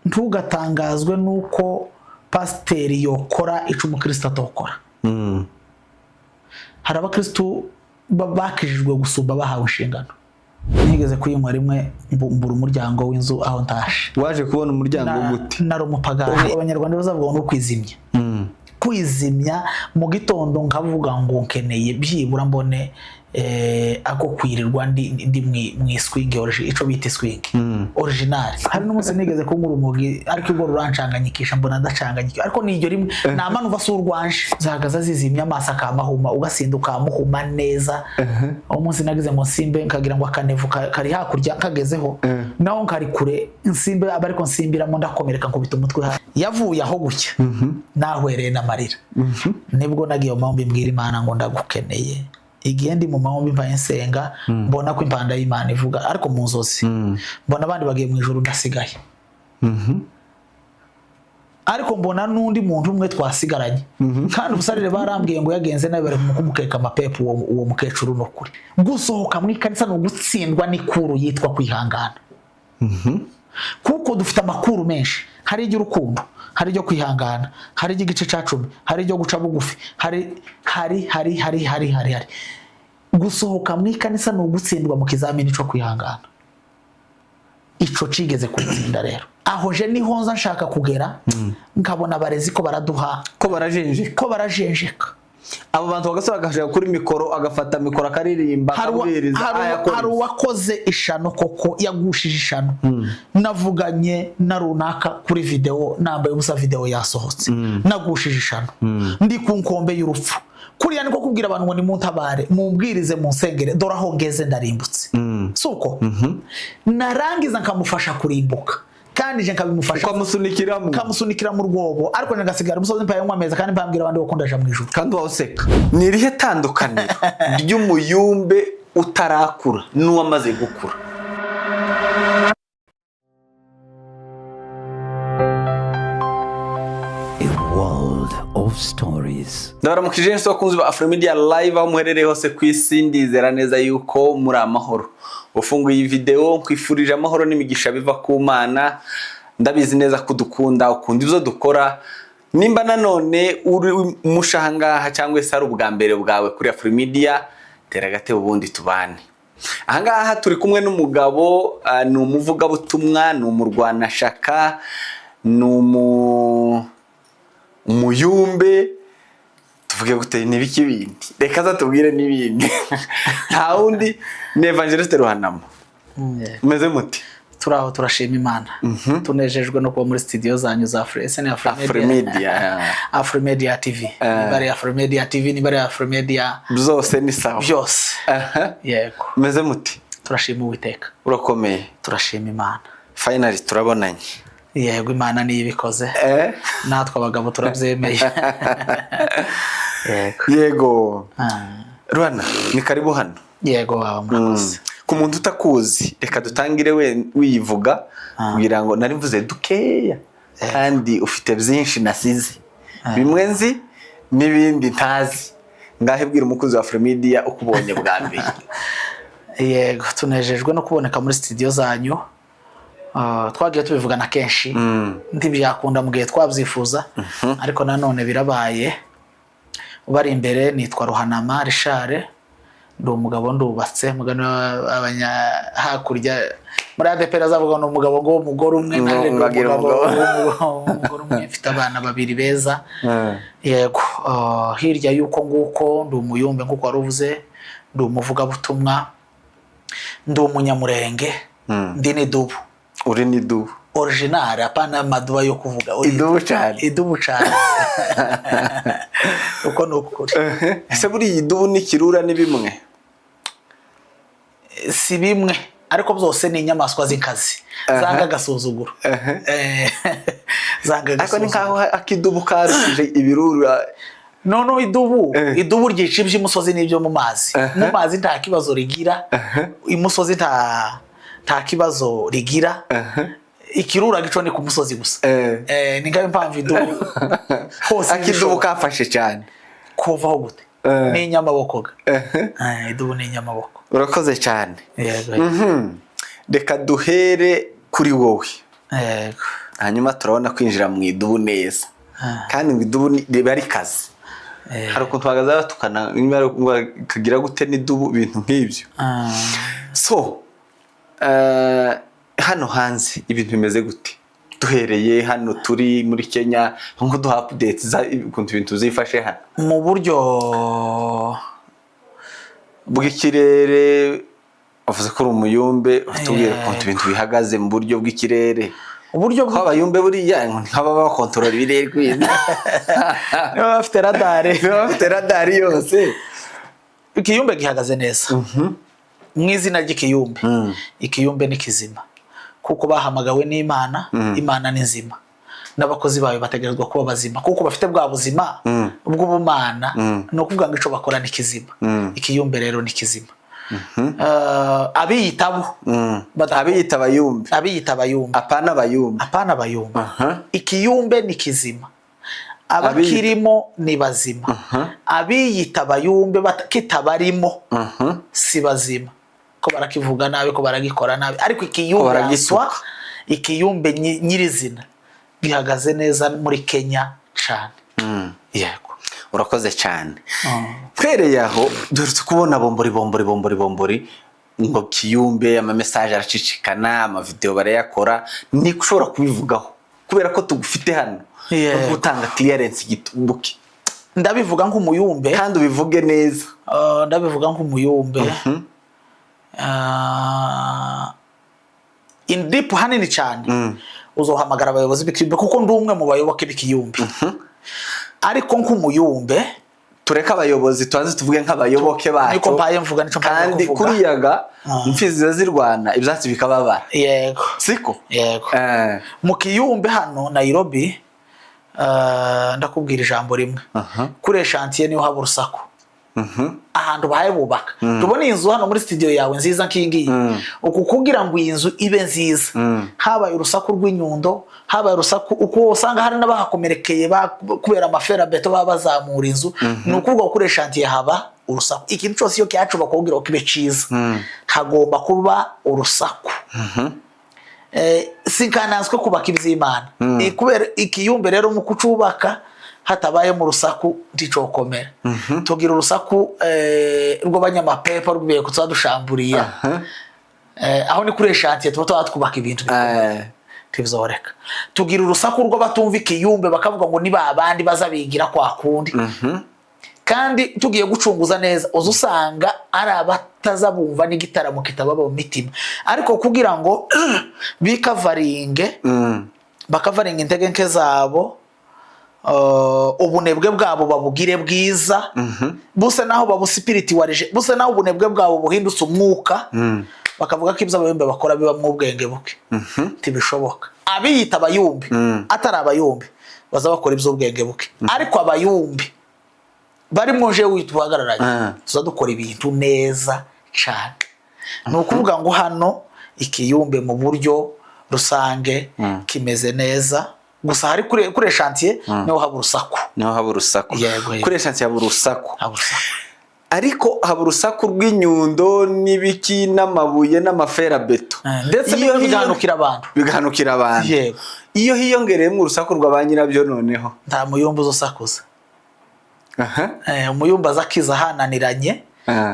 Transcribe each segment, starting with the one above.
Ntugatangazwe n'uko pasiteri yokora ico umukristo atokora. Hari abakristo bakijijwe gusumba bahawe inshingano. Nigeze kuyinywa rimwe, mbura umuryango w'inzu aho ntashe. Waje kubona umuryango gute? Nari umupagani. Abanyarwanda bazavuga ngo ni ukwizimya, kwizimya mu gitondo nkavuga ngo nkeneye byibura mbone ako kwirirwa ndi mu iswing, ico bita iswing original. Hari n'umunsi nigeze kunywa urumogi, ariko ubwo rurancanganyikisha, mbona ndacanganyika, ariko ni iryo rimwe nama numva si urwanje. Zahagaze zizimya amaso akamahuma, ugasinda ukamuhuma neza. Uwo munsi nagize ngo nsimbe, nkagira ngo akanevu kari hakurya nkagezeho, naho nkari kure nsimbe aba, ariko nsimbiramo ndakomereka, nkubita umutwe hasi. Yavuye aho gutya nahwereye n'amarira. Nibwo nagiye mu mahombi, mbwira Imana ngo ndagukeneye. Igihe ndi mu mahombi mbaye nsenga, mbona ko impanda y'Imana ivuga, ariko mu nzozi mbona abandi bagiye mu ijuru ndasigaye, ariko mbona n'undi muntu umwe twasigaranye, kandi ubusarire barambwiye ngo yagenze nabi, bari kumukeka amapepu. Uwo mukecuru, ni ukuri gusohoka mu ikanisa ni ugutsindwa n'ikuru yitwa kwihangana, kuko dufite amakuru menshi. Hari iry'urukundo, hari iryo kwihangana, hari iry'igice cya 10, hari iryo guca bugufi, hari hari hari hari hari hari hari. Gusohoka mu ikanisa ni ugutsindwa mu kizamini cyo kwihangana. Ico cigeze kutsinda rero, aho je niho nza nshaka kugera, nkabona abarezi ko baraduha ko barajenjeka. Ko barajenjeka. Abo bantu bagasaba agashaka kuri mikoro, agafata mikoro akaririmba, akabwiriza. Hari uwakoze ishano koko, yagushije ishano. Navuganye na runaka kuri video nambaye ubusa, video yasohotse, nagushije ishano, ndi ku nkombe y'urupfu. Kuriya niko kubwira abantu ngo nimuntabare, mumbwirize, munsengere, dore aho ngeze, ndarimbutse. Si uko narangiza nkamufasha kurimbuka, kandi je nkabimufasha. Ukamusunikiramo. Nkamusunikira mu rwobo, ariko ngasigara umusozi mpaye nywa ameza, kandi mpambwira abandi ko ndaja mu ijuru. Kandi wawuseka. Ni irihe tandukaniro ry'umuyumbe utarakura n'uwamaze gukura? A world of stories. Ndabaramukije nso bakunzi ba Afromedia Live aho muherereye hose ku isi. Ndizera neza yuko muri amahoro. Ufunguye iyi video, nkwifurije amahoro n'imigisha biva ku Mana. Ndabizi neza ko udukunda, ukunda ibyo dukora. Nimba nanone uri umushahangaha cyangwa se ari ubwa mbere bwawe kuri Afromedia, tera agatebe ubundi tubane. Ahangaha turi kumwe n'umugabo, ni umuvugabutumwa, ni umurwanashaka, ni umuyumbe, tuvuge gute, ni ibiki bindi, reka aza tubwire n'ibindi. Nta wundi, ni Evangeliste Ruhanama. Umeze muti? Turi aho, turashima Imana, tunejejwe no kuba muri studio zanyu za Afro Afromedia. Afromedia TV, niba ari Afromedia TV, niba ari Afromedia. Byose ni sawa. Byose. Yego. Umeze muti? Turashima Uwiteka. Urakomeye? Turashima Imana. Finally turabonanye. Yego, Imana niyo ibikoze. Natwe abagabo turabyemeye, yego. Yego. Ruhana, ni karibu hano. Yego baba, murakoze. Ku muntu utakuzi, reka dutangire we wivuga, kugira ngo nari mvuze dukeya kandi ufite byinshi nasize, bimwe nzi n'ibindi ntazi. Ngahe bwira umukunzi wa Afromedia uko ubonye bwa mbere. Yego, tunejejwe no kuboneka muri studio zanyu. Twagiye tubivugana kenshi, ntibyakunda mu gihe twabyifuza, ariko nanone birabaye. Ubari imbere nitwa Ruhanama Richard, ndi umugabo, ndubatse. Mugani abanya hakurya muri ADPR azavuga ni umugabo ngo umugore umwe, nanjye ndi Ngo agira umugabo umugabo. w'umugore umwe, mfite abana babiri beza. Yego, hirya y'uko nguko ndi umuyumbe nk'uko wari uvuze, ndi umuvugabutumwa, ndi umunyamurenge, ndi n'idubu. Uri n'idubu. Original, apana amaduba yo kuvuga. Idubu cyane. Idubu cyane, uko ni ukuri. Ese buriya idubu n'ikirura ni bimwe? Si bimwe, ariko byose ni inyamaswa z'inkazi zanga agasuzuguro. Zanga Ariko ni agasuzuguro. nkaho akidubu karushije ibirura. Noneho idubu, idubu ryica iby'imusozi n'ibyo mu mazi. Mu mazi nta kibazo rigira, imusozi nta kibazo rigira. Ikirura gico ni ku musozi gusa. Ni ngayo mpamvu idubu hose Akidubu ntibishoboka. kafashe cyane. Kuvaho gute? Ni inyamaboko ga. Idubu ni inyamaboko. Urakoze cyane. Yego. Reka duhere kuri wowe. Yego. Hanyuma turabona kwinjira mu idubu neza, kandi ngo idubu riba rikaze. Hari ukuntu bahagaze batukana, niba kagira gute n'idubu, ibintu nk'ibyo. So hano hanze ibintu bimeze gute? Duhereye hano turi muri Kenya, nko duha updates ukuntu ibintu byifashe hano. Mu buryo Bw'ikirere, wavuze ko uri umuyumbe, utubwire ukuntu ibintu bihagaze mu buryo bw'ikirere. Uburyo ko abayumbe buriya nk'ababa bakontorora ibirere kwiza. Niba bafite radare. Niba bafite radari yose. Ikiyumbe gihagaze neza mu izina ry'ikiyumbe. Ikiyumbe ni kizima kuko bahamagawe n'Imana. Imana ni nzima, n'abakozi bayo bategerezwa kuba bazima kuko bafite bwa buzima bw'ubumana. Ni ukuvuga ngo icyo bakora ni kizima. Ikiyumbe rero ni kizima. Abiyitabo Abiyita abayumbe. Abiyita abayumbe. Apana abayumbe. Apana abayumbe. Ikiyumbe ni kizima, abakirimo ni bazima. Abiyita abayumbe kitabarimo si bazima, ko barakivuga nabi, ko baragikora nabi, ariko Ko ikiyumbe baragituka. answa ikiyumbe nyirizina gihagaze neza muri Kenya cyane, yego. Urakoze cyane. Twereye aho, duherutse kubona bombori bombori bombori bombori ngo kiyumbe, amamesaje aracicikana, amavideo barayakora. Niko ushobora kubivugaho kubera ko tugufite hano no gutanga clearance gitumbuke? Ndabivuga nk'umuyumbe. Kandi ubivuge neza. Ndabivuga nk'umuyumbe. In deep, hanini cyane, uzohamagara abayobozi b'ikiyumbe kuko ndi umwe mu bayoboke b'ikiyumbe, ariko nk'umuyumbe. Tureke abayobozi, tubanze tuvuge nk'abayoboke bacu. Niko mpaye mvuga, nico mpaye Kandi kuvuga. kuriyaga imfizi ziba zirwana, ibyatsi bikababara. Yego. Siko? Yego. Mu kiyumbe hano Nairobi, ndakubwira ijambo rimwe: kuri chantier niho haba urusaku. Ahantu bahaye bubaka, tubona iyi nzu hano muri studio yawe nziza nk'iyi ngiyi, uku kugira ngo iyi nzu ibe nziza, habaye urusaku rw'inyundo, habaye urusaku uko usanga hari n'abahakomerekeye kubera amaferabeto baba bazamura inzu. Ni ukuvuga ko kuri chantier haba urusaku. Ikintu cyose iyo cyacubakwa kugira ngo kibe cyiza, hagomba kuba urusaku. Sinkananswe kubaka iby'Imana. Kubera ikiyumbe rero, mu kucubaka hatabayemo urusaku nticokomera. Tugira urusaku rw'abanyamapepa rw'ibihe tuba dushamburiye. Aho ni kuri chantier tuba tuba twubaka ibintu bikomeye. Ntibizoreka. Tugira urusaku rw'abatumva ikiyumbe, bakavuga ngo ni ba bandi baza bigira kwa kundi, kandi tugiye gucunguza neza uza usanga ari abataza bumva n'igitaramo kitababa mu mitima, ariko kugira ngo bikavaringe, bakavaringa intege nke zabo, ubunebwe bwabo babugire bwiza, busa naho babusipirituwarije, busa naho ubunebwe bwabo buhindutse umwuka, bakavuga ko ibyo abayumbe bakora bibamwo ubwenge buke. Ntibishoboka. Abiyita abayumbe atari abayumbe baza bakora iby'ubwenge buke, ariko abayumbe barimo jewe tuhagararanye, tuza dukora ibintu neza cyane. Ni ukuvuga ngo hano ikiyumbe mu buryo rusange kimeze neza, gusa hari kuri chantier niho haba urusaku. Niho haba urusaku. Yego. Kuri chantier haba urusaku. Haba urusaku. Ariko haba urusaku rw'inyundo n'ibiki n'amabuye n'amaferabeto. Ndetse Iyo bigahanukira abantu. Bigahanukira abantu. Yego. Iyo hiyongereyemo urusaku rwa ba nyirabyo noneho? Nta muyumba uzosakuza. Umuyumba aza akiza ahananiranye,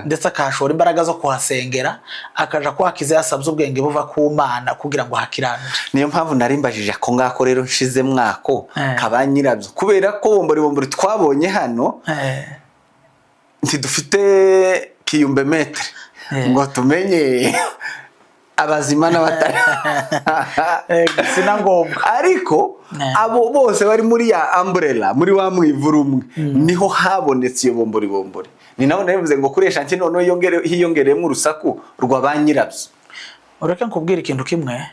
ndetse akahashora imbaraga zo kuhasengera, akaja kuhakiza yasabye ubwenge buva ku Mana kugira ngo hakiranure. Niyo mpamvu nari mbajije ako ngako rero, nshize mwako kaba nyirabyo, kubera ko bombori bombori twabonye hano, ntidufite kiyumbe metere ngo tumenye abazima n'abatari. Sina ngombwa. Ariko abo bose bari muri ya umbrella, muri wa mwivura umwe, niho habonetse iyo bombori bombori. Ni naho nabivuze ngo kuri chantier noneho hiyongereyemo urusaku rwa ba nyirabyo. Ureke nkubwire ikintu kimwe.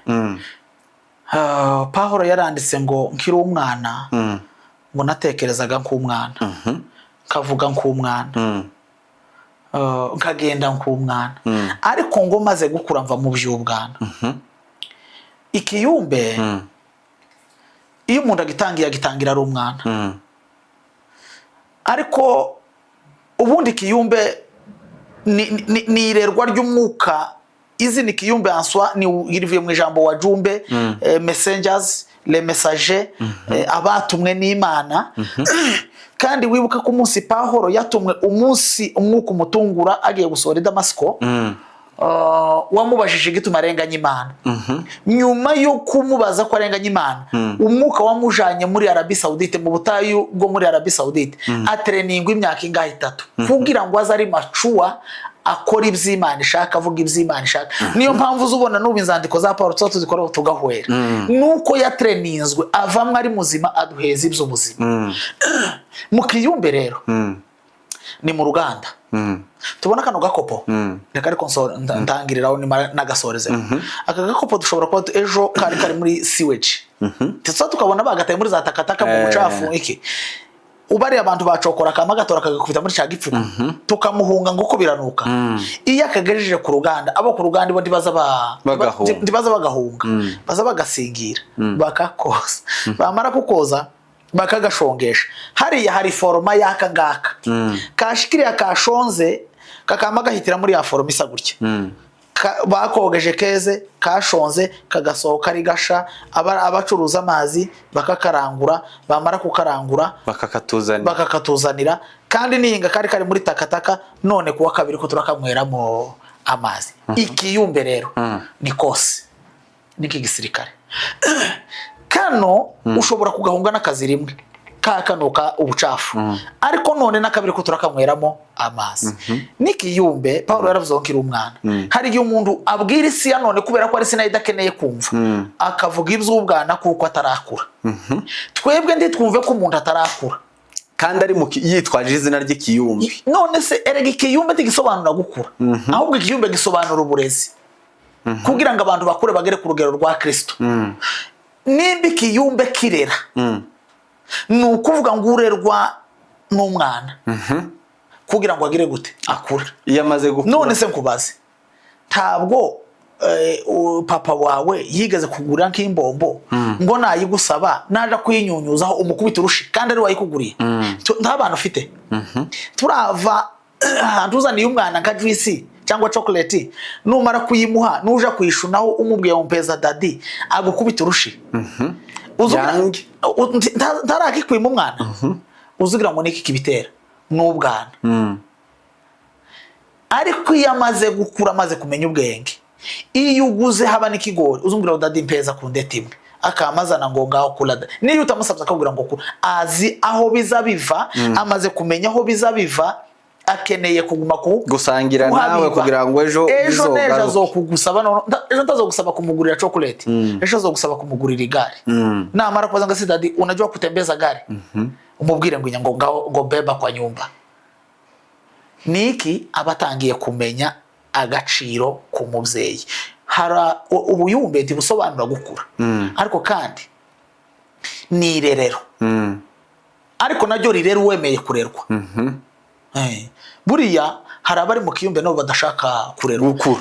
Pawulo yaranditse ngo nkiri umwana, ngo natekerezaga nk'umwana, nkavuga nk'umwana, nkagenda nk'umwana, ariko ngo maze gukura mva mu by'ubwana. Ikiyumbe, iyo umuntu agitangiye, agitangira ari umwana, ariko ubundi ikiyumbe ni irerwa ry'umwuka. Izina ikiyumbe answa ni rivuye mu ijambo wajumbe, messengers. Le message, abatumwe n'Imana. Kandi wibuka ko umunsi Pahoro yatumwe, umunsi umwuka umutungura agiye gusohora i Damasiko, wamubajije igituma arenganya Imana. Nyuma yo kumubaza ko arenganya Imana, umwuka wamujanye muri Arabi Saudite, mu butayu bwo muri Arabi Saudite, atreningwa imyaka ingahe? 3, kugira ngo aze ari mature, akora iby'Imana ishaka, avuga iby'Imana ishaka. Niyo mpamvu uzubona n'ubu inzandiko za Paul tuba tuzikoraho tugahwera, nuko yatreninzwe, avamwo ari muzima, aduheza iby'ubuzima. Mu kiyumbe rero ni mu ruganda. Tubona kano gakopo, reka ariko ntangiriraho nimara nagasoreze. Aka gakopo dushobora kuba ejo kari muri sewage, ndetse tukabona bagataye muri za takataka, mu bucafu. Iki ubariye abantu bacokora akama gatora akagakubita muri cya gipfuko, tukamuhunga ngo uko biranuka. Iyo akagejeje ku ruganda, abo ku ruganda bo ntibaza Bagahunga. Ntibaza bagahunga, baza bagasingira, bakakoza. Bamara kukoza bakagashongesha. Hariya hari foroma y'aka ngaka kashikiriya kashonze, kakama gahitira muri ya foroma isa gutya. Bakogeje keze, kashonze, kagasohoka ari gasha. Abacuruza amazi bakakarangura, bamara kukarangura bakakatuzanira. Bakakatuzanira. Kandi nihinga kari muri takataka, none kuwa kabiri ko turakanyweramo amazi. Ikiyumbe rero ni kose niki gisirikare kano ushobora kugahunga n'akazi rimwe ka kanuka ubucafu, ariko none n'akabiri ko turakanyweramo amazi. N'ikiyumbe Paul yaravuze ngo nkiri umwana. Hari igihe umuntu abwira isi ya none, kubera ko ari isi nayo idakeneye kumva, akavuga iby'ubwana kuko atarakura. Twebwe ntitwumve ko umuntu atarakura kandi ari yitwaje izina ry'ikiyumbi. None se erega ikiyumbe ntigisobanura gukura, ahubwo ikiyumbe gisobanura uburezi, kugira ngo abantu bakure bagere ku rugero rwa Kristo. Nimba ikiyumbe kirera, ni ukuvuga ngo urerwa n'umwana kugira ngo agire gute? Akure. Iyo amaze gukura. None se nkubaze, ntabwo papa wawe yigeze kugura nk'imbombo ngo nayigusaba naja kuyinyunyuzaho umukubita urushi, kandi ari wayikuguriye? Nta bana ufite? Turava ahantu uzaniye umwana nka juice cyangwa chocolate, numara kuyimuha nuja kuyishunaho umubwiye ngo mpeza daddy, agukubita urushi. Yange. Ntarakikwima umwana. Uzugira ngo niki kibitera? N'ubwana. Ariko iyo amaze gukura, amaze kumenya ubwenge, iyo uguze haba n'ikigori, uzumvira ngo daddy mpeza ku ndeti imwe, akamazana ngo ngaho kura. Niyo utamusabye akakubwira ngo kura, azi aho biza biva, amaze kumenya aho biza biva, akeneye kuguma ku Gusangira nawe kuhabiba. kugira ngo ejo Ejo n'ejo bizogaruke. azokugusaba. Ejo ntazogusaba kumugurira chocolate, ejo azogusaba kumugurira igare. Namara kubaza ngo si daddy unajua kutembeza gari, umubwire ngo ngo ngaho ngo beba kwa nyumba. Niki? Aba atangiye kumenya agaciro k'umubyeyi. Hari ubuyumbe ntibusobanura gukura, ariko kandi ni irerero, ariko naryo rirera uwemeye kurerwa. Buriya hari abari mu kiyumbe nabo badashaka kurerwa. Gukura.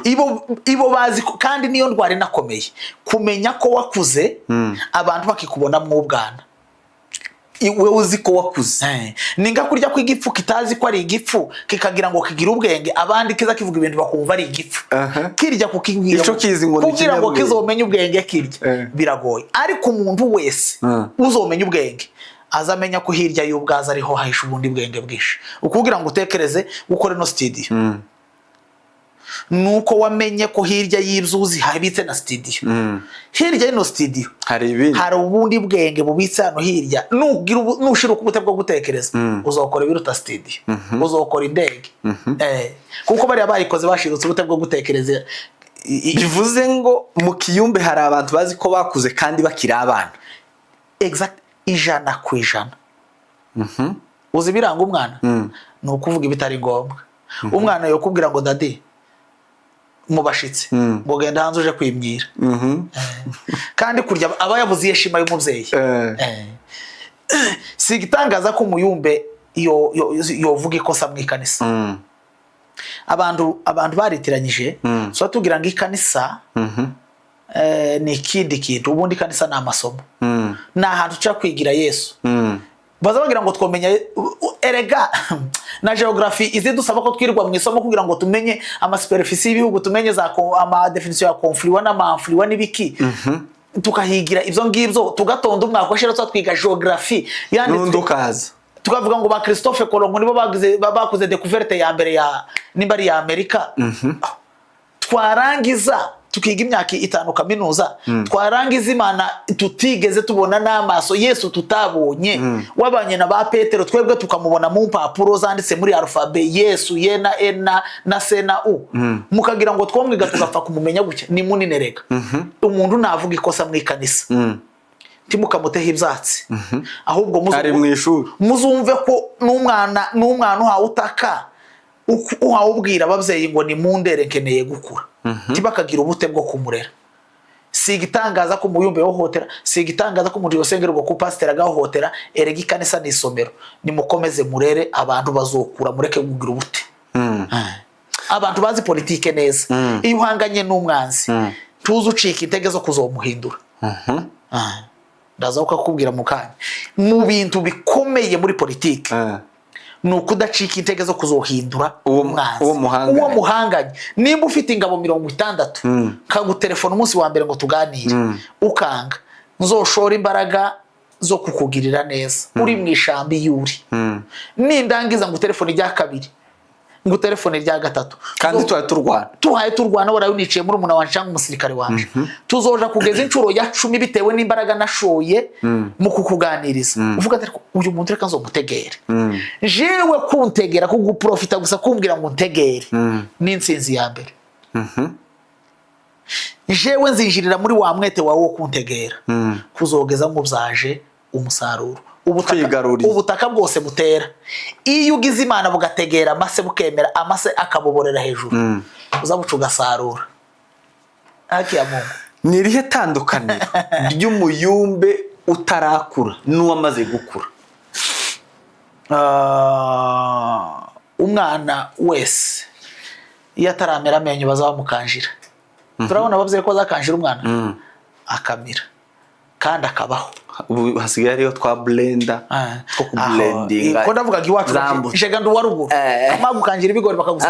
Ibo bazi kandi niyo ndwara inakomeye, kumenya ko wakuze abantu bakikubonamo ubwana. Wowe uzi ko wakuze. Ni nka kurya kw'igipfu kitazi ko ari igipfu, kikagira ngo kigira ubwenge, abandi kiza kivuga ibintu bakumva ari igipfu. Kirya kukibwira Ico kizi ngo ni kugira ngo ikinyabwenge. kizomenye ubwenge kirya biragoye. Ariko umuntu wese uzomenya ubwenge azamenya ko hirya y'ubwaza ariho hahisha ubundi bwenge bwinshi. Ukugira ngo utekereze gukora ino studio, nuko wamenye ko hirya y'ibyuzi habitse na studio. Hirya y'ino studio hari ibindi. Hari ubundi bwenge bubitse hano hirya. Nushira ubute bwo gutekereza, uzokora ibiruta studio, uzokora indege. Kuko bariya bayikoze bashirutse ubute bwo gutekereza. Bivuze ngo mu kiyumbe hari abantu bazi ko bakuze kandi bakiri abana. Exact, 100%. Uzi ibiranga umwana? Ni ukuvuga ibitari ngombwa. Umwana yokubwira ngo daddy, mu bashitsi, ngo genda hanze uje kwimyira, kandi kurya aba yabuze iyo shima y'umubyeyi. Si igitangaza ko umuyumbe yovuga ikosa mu ikanisa. Abantu baritiranyije, tuba tugira ngo ikanisa ni ikindi kintu. Ubundi ikanisa ni amasomo, ni ahantu uca kwigira Yesu. Baza bagira ngo twomenya. Erega na geography izi dusaba ko twirirwa mu isomo kugira ngo tumenye ama superficie y'ibihugu, tumenye za ama définition ya confluent n'ama affluent n'ibiki. Tukahigira ibyo ngibyo, tugatonda umwaka washira twiga geography yanditswe. N'undi ukaza. Tukavuga ngo ba Christophe Colomb nibo bagize bakoze découverte ya mbere ya nimba ari ya Amerika. Twarangiza tukiga imyaka 5 kaminuza, twarangiza Imana tutigeze tubona n'amaso, Yesu tutabonye wabanye na ba Petero, twebwe tukamubona mu mpapuro zanditse muri alphabet, Yesu ye na E na C na U, mukagira ngo twomwiga tugapfa kumumenya gutya. Ni munini rega. Umuntu navuga ikosa mu ikanisa, ntimukamuteho ibyatsi, ahubwo Ari mu ishuri. muzumve ko n'umwana uhawe utaka, uhawe ubwira ababyeyi ngo nimundere, nkeneye gukura, ntibakagira ubute bwo kumurera. Si igitangaza ko umuyumbe yohotera, si igitangaza ko umuntu yosengerwa ku pasiteri agahohotera. Erega ikanisa ni isomero. Nimukomeze murere abantu, bazokura. Mureke kugira ubute. Abantu bazi politike neza, iyo uhanganye n'umwanzi, ntuzi ucika intege zo kuzomuhindura. Ndaza kukakubwira mu kanya. Mu bintu bikomeye muri politike ni ukudacika intege zo kuzohindura umwanzi uwo muhanganye. Uwo muhanganye. Nimba ufite ingabo 60, kagutelefona umunsi wa mbere ngo tuganire, ukanga, nzoshora imbaraga zo kukugirira neza uri mu ishyamba iyo uri. Nindangiza ngo telefone rya kabiri, ngo telefone rya gatatu. Kandi tuba turwana. Tuhaye turwana, waraye uniciye muri umuntu wanje cyangwa umusirikare wanje, tuzoja kugeza inshuro ya 10 bitewe n'imbaraga nashoye mu kukuganiriza. Uvuga ati: "Ariko uyu muntu reka nzomutegere." Jewe kuntegera, kuguprofita gusa kumbwira ngo ntegere, ni intsinzi ya mbere. Jewe nzinjirira muri wa mwete wawe wo kuntegera kuzogeza nk'ubyaje umusaruro. Kwigarurira. Ubutaka bwose butera, iyo ugize Imana bugategera amase, bukemera amase, akabuborera hejuru, uzabuca ugasarura. Haki ya Mungu. Ni irihe tandukaniro ry'umuyumbe utarakura n'uwamaze gukura? Umwana wese iyo ataramera amenyo bazamukanjira. Turabona ababyeyi ko bazakanjira umwana akamira kandi akabaho. Ubu hasigaye hariho twa blender two kublendinga. Ko ndavugaga iwacu. Za mbuto. Jega ndi uwa ruguru. Magukangira ibigori bakagusa.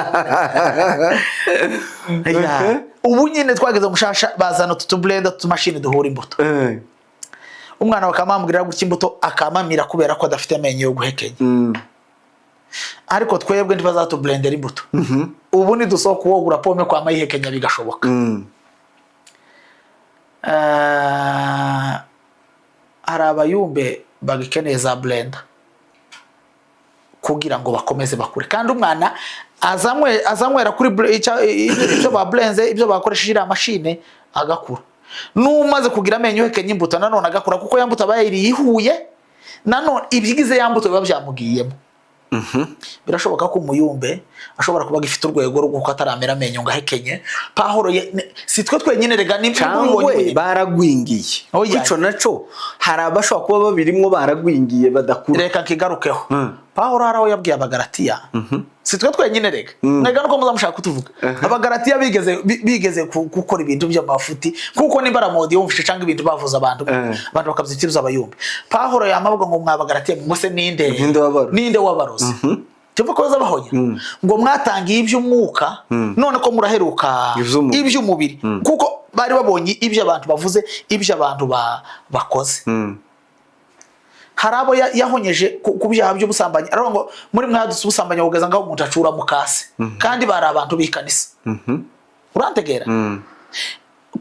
Ya. Ubu nyine twageze mushasha, bazana utu tublender, utumashini duhura imbuto. Umwana bakamambwira gutya imbuto akamamira kubera ko adafite amenyo yo guhekenya. Ariko twebwe ntibazatublendera imbuto. Ubu nidusohoka, uwogura pome kwa mayihekenya bigashoboka. Hari abayumbe bagikeneye za blender kugira ngo bakomeze bakure, kandi umwana azanywera kuri ibyo bablenze, ibyo bakoresheje iriya mashine, agakura. N'umaze kugira amenyo uhekenya imbuto nanone agakura, kuko ya mbuto aba yayiriye ihuye, nanone ibigize ya mbuto biba byamugiyemo. Birashoboka ko umuyumbe ashobora kuba agifite urwego rw'uko ataramera amenyo ngo ahekenye. Pahoro si twe twenyine rega, ni Cyangwa baragwingiye. Oya. Ico naco hari abashobora kuba babirimwo baragwingiye badakura. Reka nkigarukeho. Pawulo hari aho yabwiye Abagaratiya. Si twe twenyine rega, mwega nuko muzamushaka kutuvuga. Abagaratiya bigeze bigeze gukora ibintu by'amafuti, kuko nimba aramodi yumvishe cyangwa ibintu bavuze abantu, abantu bakabyitiriza abayumbe. Pawulo yamavuga ngo: "Mwabagaratiya, ngo se ninde Ninde wabaroze?" Ninde wabaroze? Tuvuga ko bahonya ngo mwatangiye iby'umwuka, none ko muraheruka Ivy'umubiri. iby'umubiri, kuko bari babonye ibyo abantu bavuze, ibyo abantu bakoze. Hari abo yahonyeje ku byaha by'ubusambanyi, aravuga ngo: "Muri mwadutse ubusambanyi bugeza ngaho umuntu acura mu kase," kandi bari abantu b'ikanisa. Urantegera?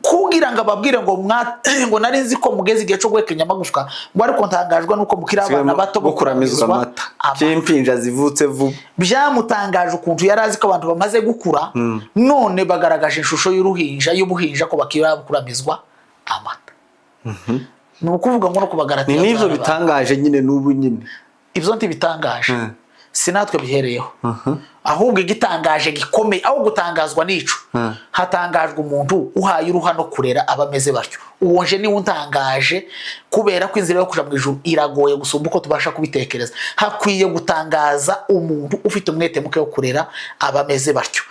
Kugira ngo ababwire ngo ngo nari nzi ko mugeze igihe cyo guhekenya amagufwa, ngo ariko ntangajwe nuko mukiri abana bato bo kuramizwa amata amata. Cy'impinja zivutse vuba. Byamutangaje ukuntu yari azi ko abantu bamaze gukura, none bagaragaje ishusho y'uruhinja, y'ubuhinja, ko bakira kuramizwa amata. Ni ukuvuga ngo no Ni kubagaratiya n'ivyo byarabaye. bitangaje nyine n'ubu nyine. Ibyo ntibitangaje. Si natwe bihereyeho. Ahubwo igitangaje gikomeye, aho gutangazwa n'ico, hatangajwe umuntu uhaye uruha no kurera abameze batyo. Uwo nje niwe untangaje, kubera ko inzira yo kuja mu ijuru iragoye gusumba uko tubasha kubitekereza. Hakwiye gutangaza umuntu ufite umwete muke wo kurera abameze batyo,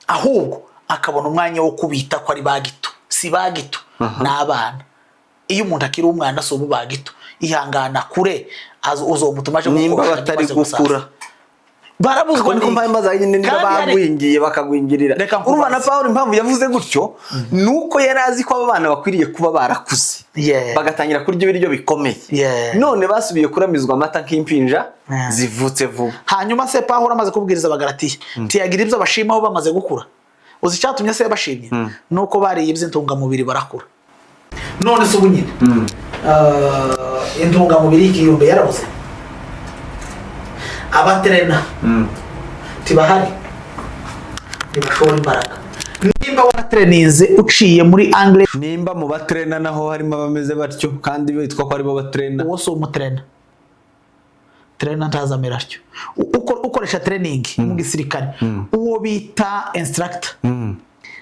ahubwo akabona umwanya wo kubita ko ari ba gito. Si ba gito, ni abana. Iyo umuntu akiri umwana si ubu ba gito. Ihangana kure, uzomutuma aje Nimba gukosha, batari maze gusaza. gukura. Barabuzwa Niko n'iki? mpamvu nyine niba Kandi hari- bagwingiye bakagwingirira. Reka nkubaze. Urumva na Pawulo impamvu yavuze gutyo ni uko yari azi ko aba bana bakwiriye kuba barakuze, bagatangira kurya ibiryo bikomeye. None basubiye kuramizwa amata nk'impinja zivutse vuba. Hanyuma se Pawulo amaze kubwiriza Abagalatiya, ntiyagira ibyo abashimaho bamaze gukura? Uzi icyatumye se yabashimye? Ni uko bariye iby'intungamubiri barakura. None se ubu nyine intungamubiri y'ikiyumbe yarabuze, abaterena tibahari, ntibashora imbaraga. Nimba waratereninze uciye muri angle, Nimba mu batrena naho harimo abameze batyo kandi bitwa ko aribo batrena, uwo si umutrena. Trainer ntazamera atyo. Ukoresha training mu gisirikare, uwo bita instructor,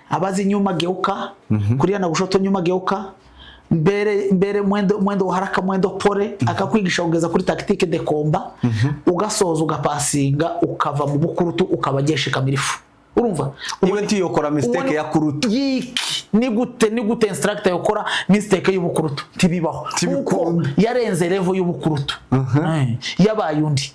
abazi nyuma geuka, kulia na kushoto, nyuma geuka, mbere mbere, mwendo mwendo haraka, mwendo pole, akakwigisha kugeza kuri tactique de combat, ugasoza ugapasinga, ukava mu bukurutu ukaba jeshi kamilifu. Urumva? Iwe ntiyokora mistake ya kurutu. Yiki ni gute instructor yokora mistake y'ubukurutu? Ntibibaho, kuko yarenze level y'ubukurutu. Yabaye undi.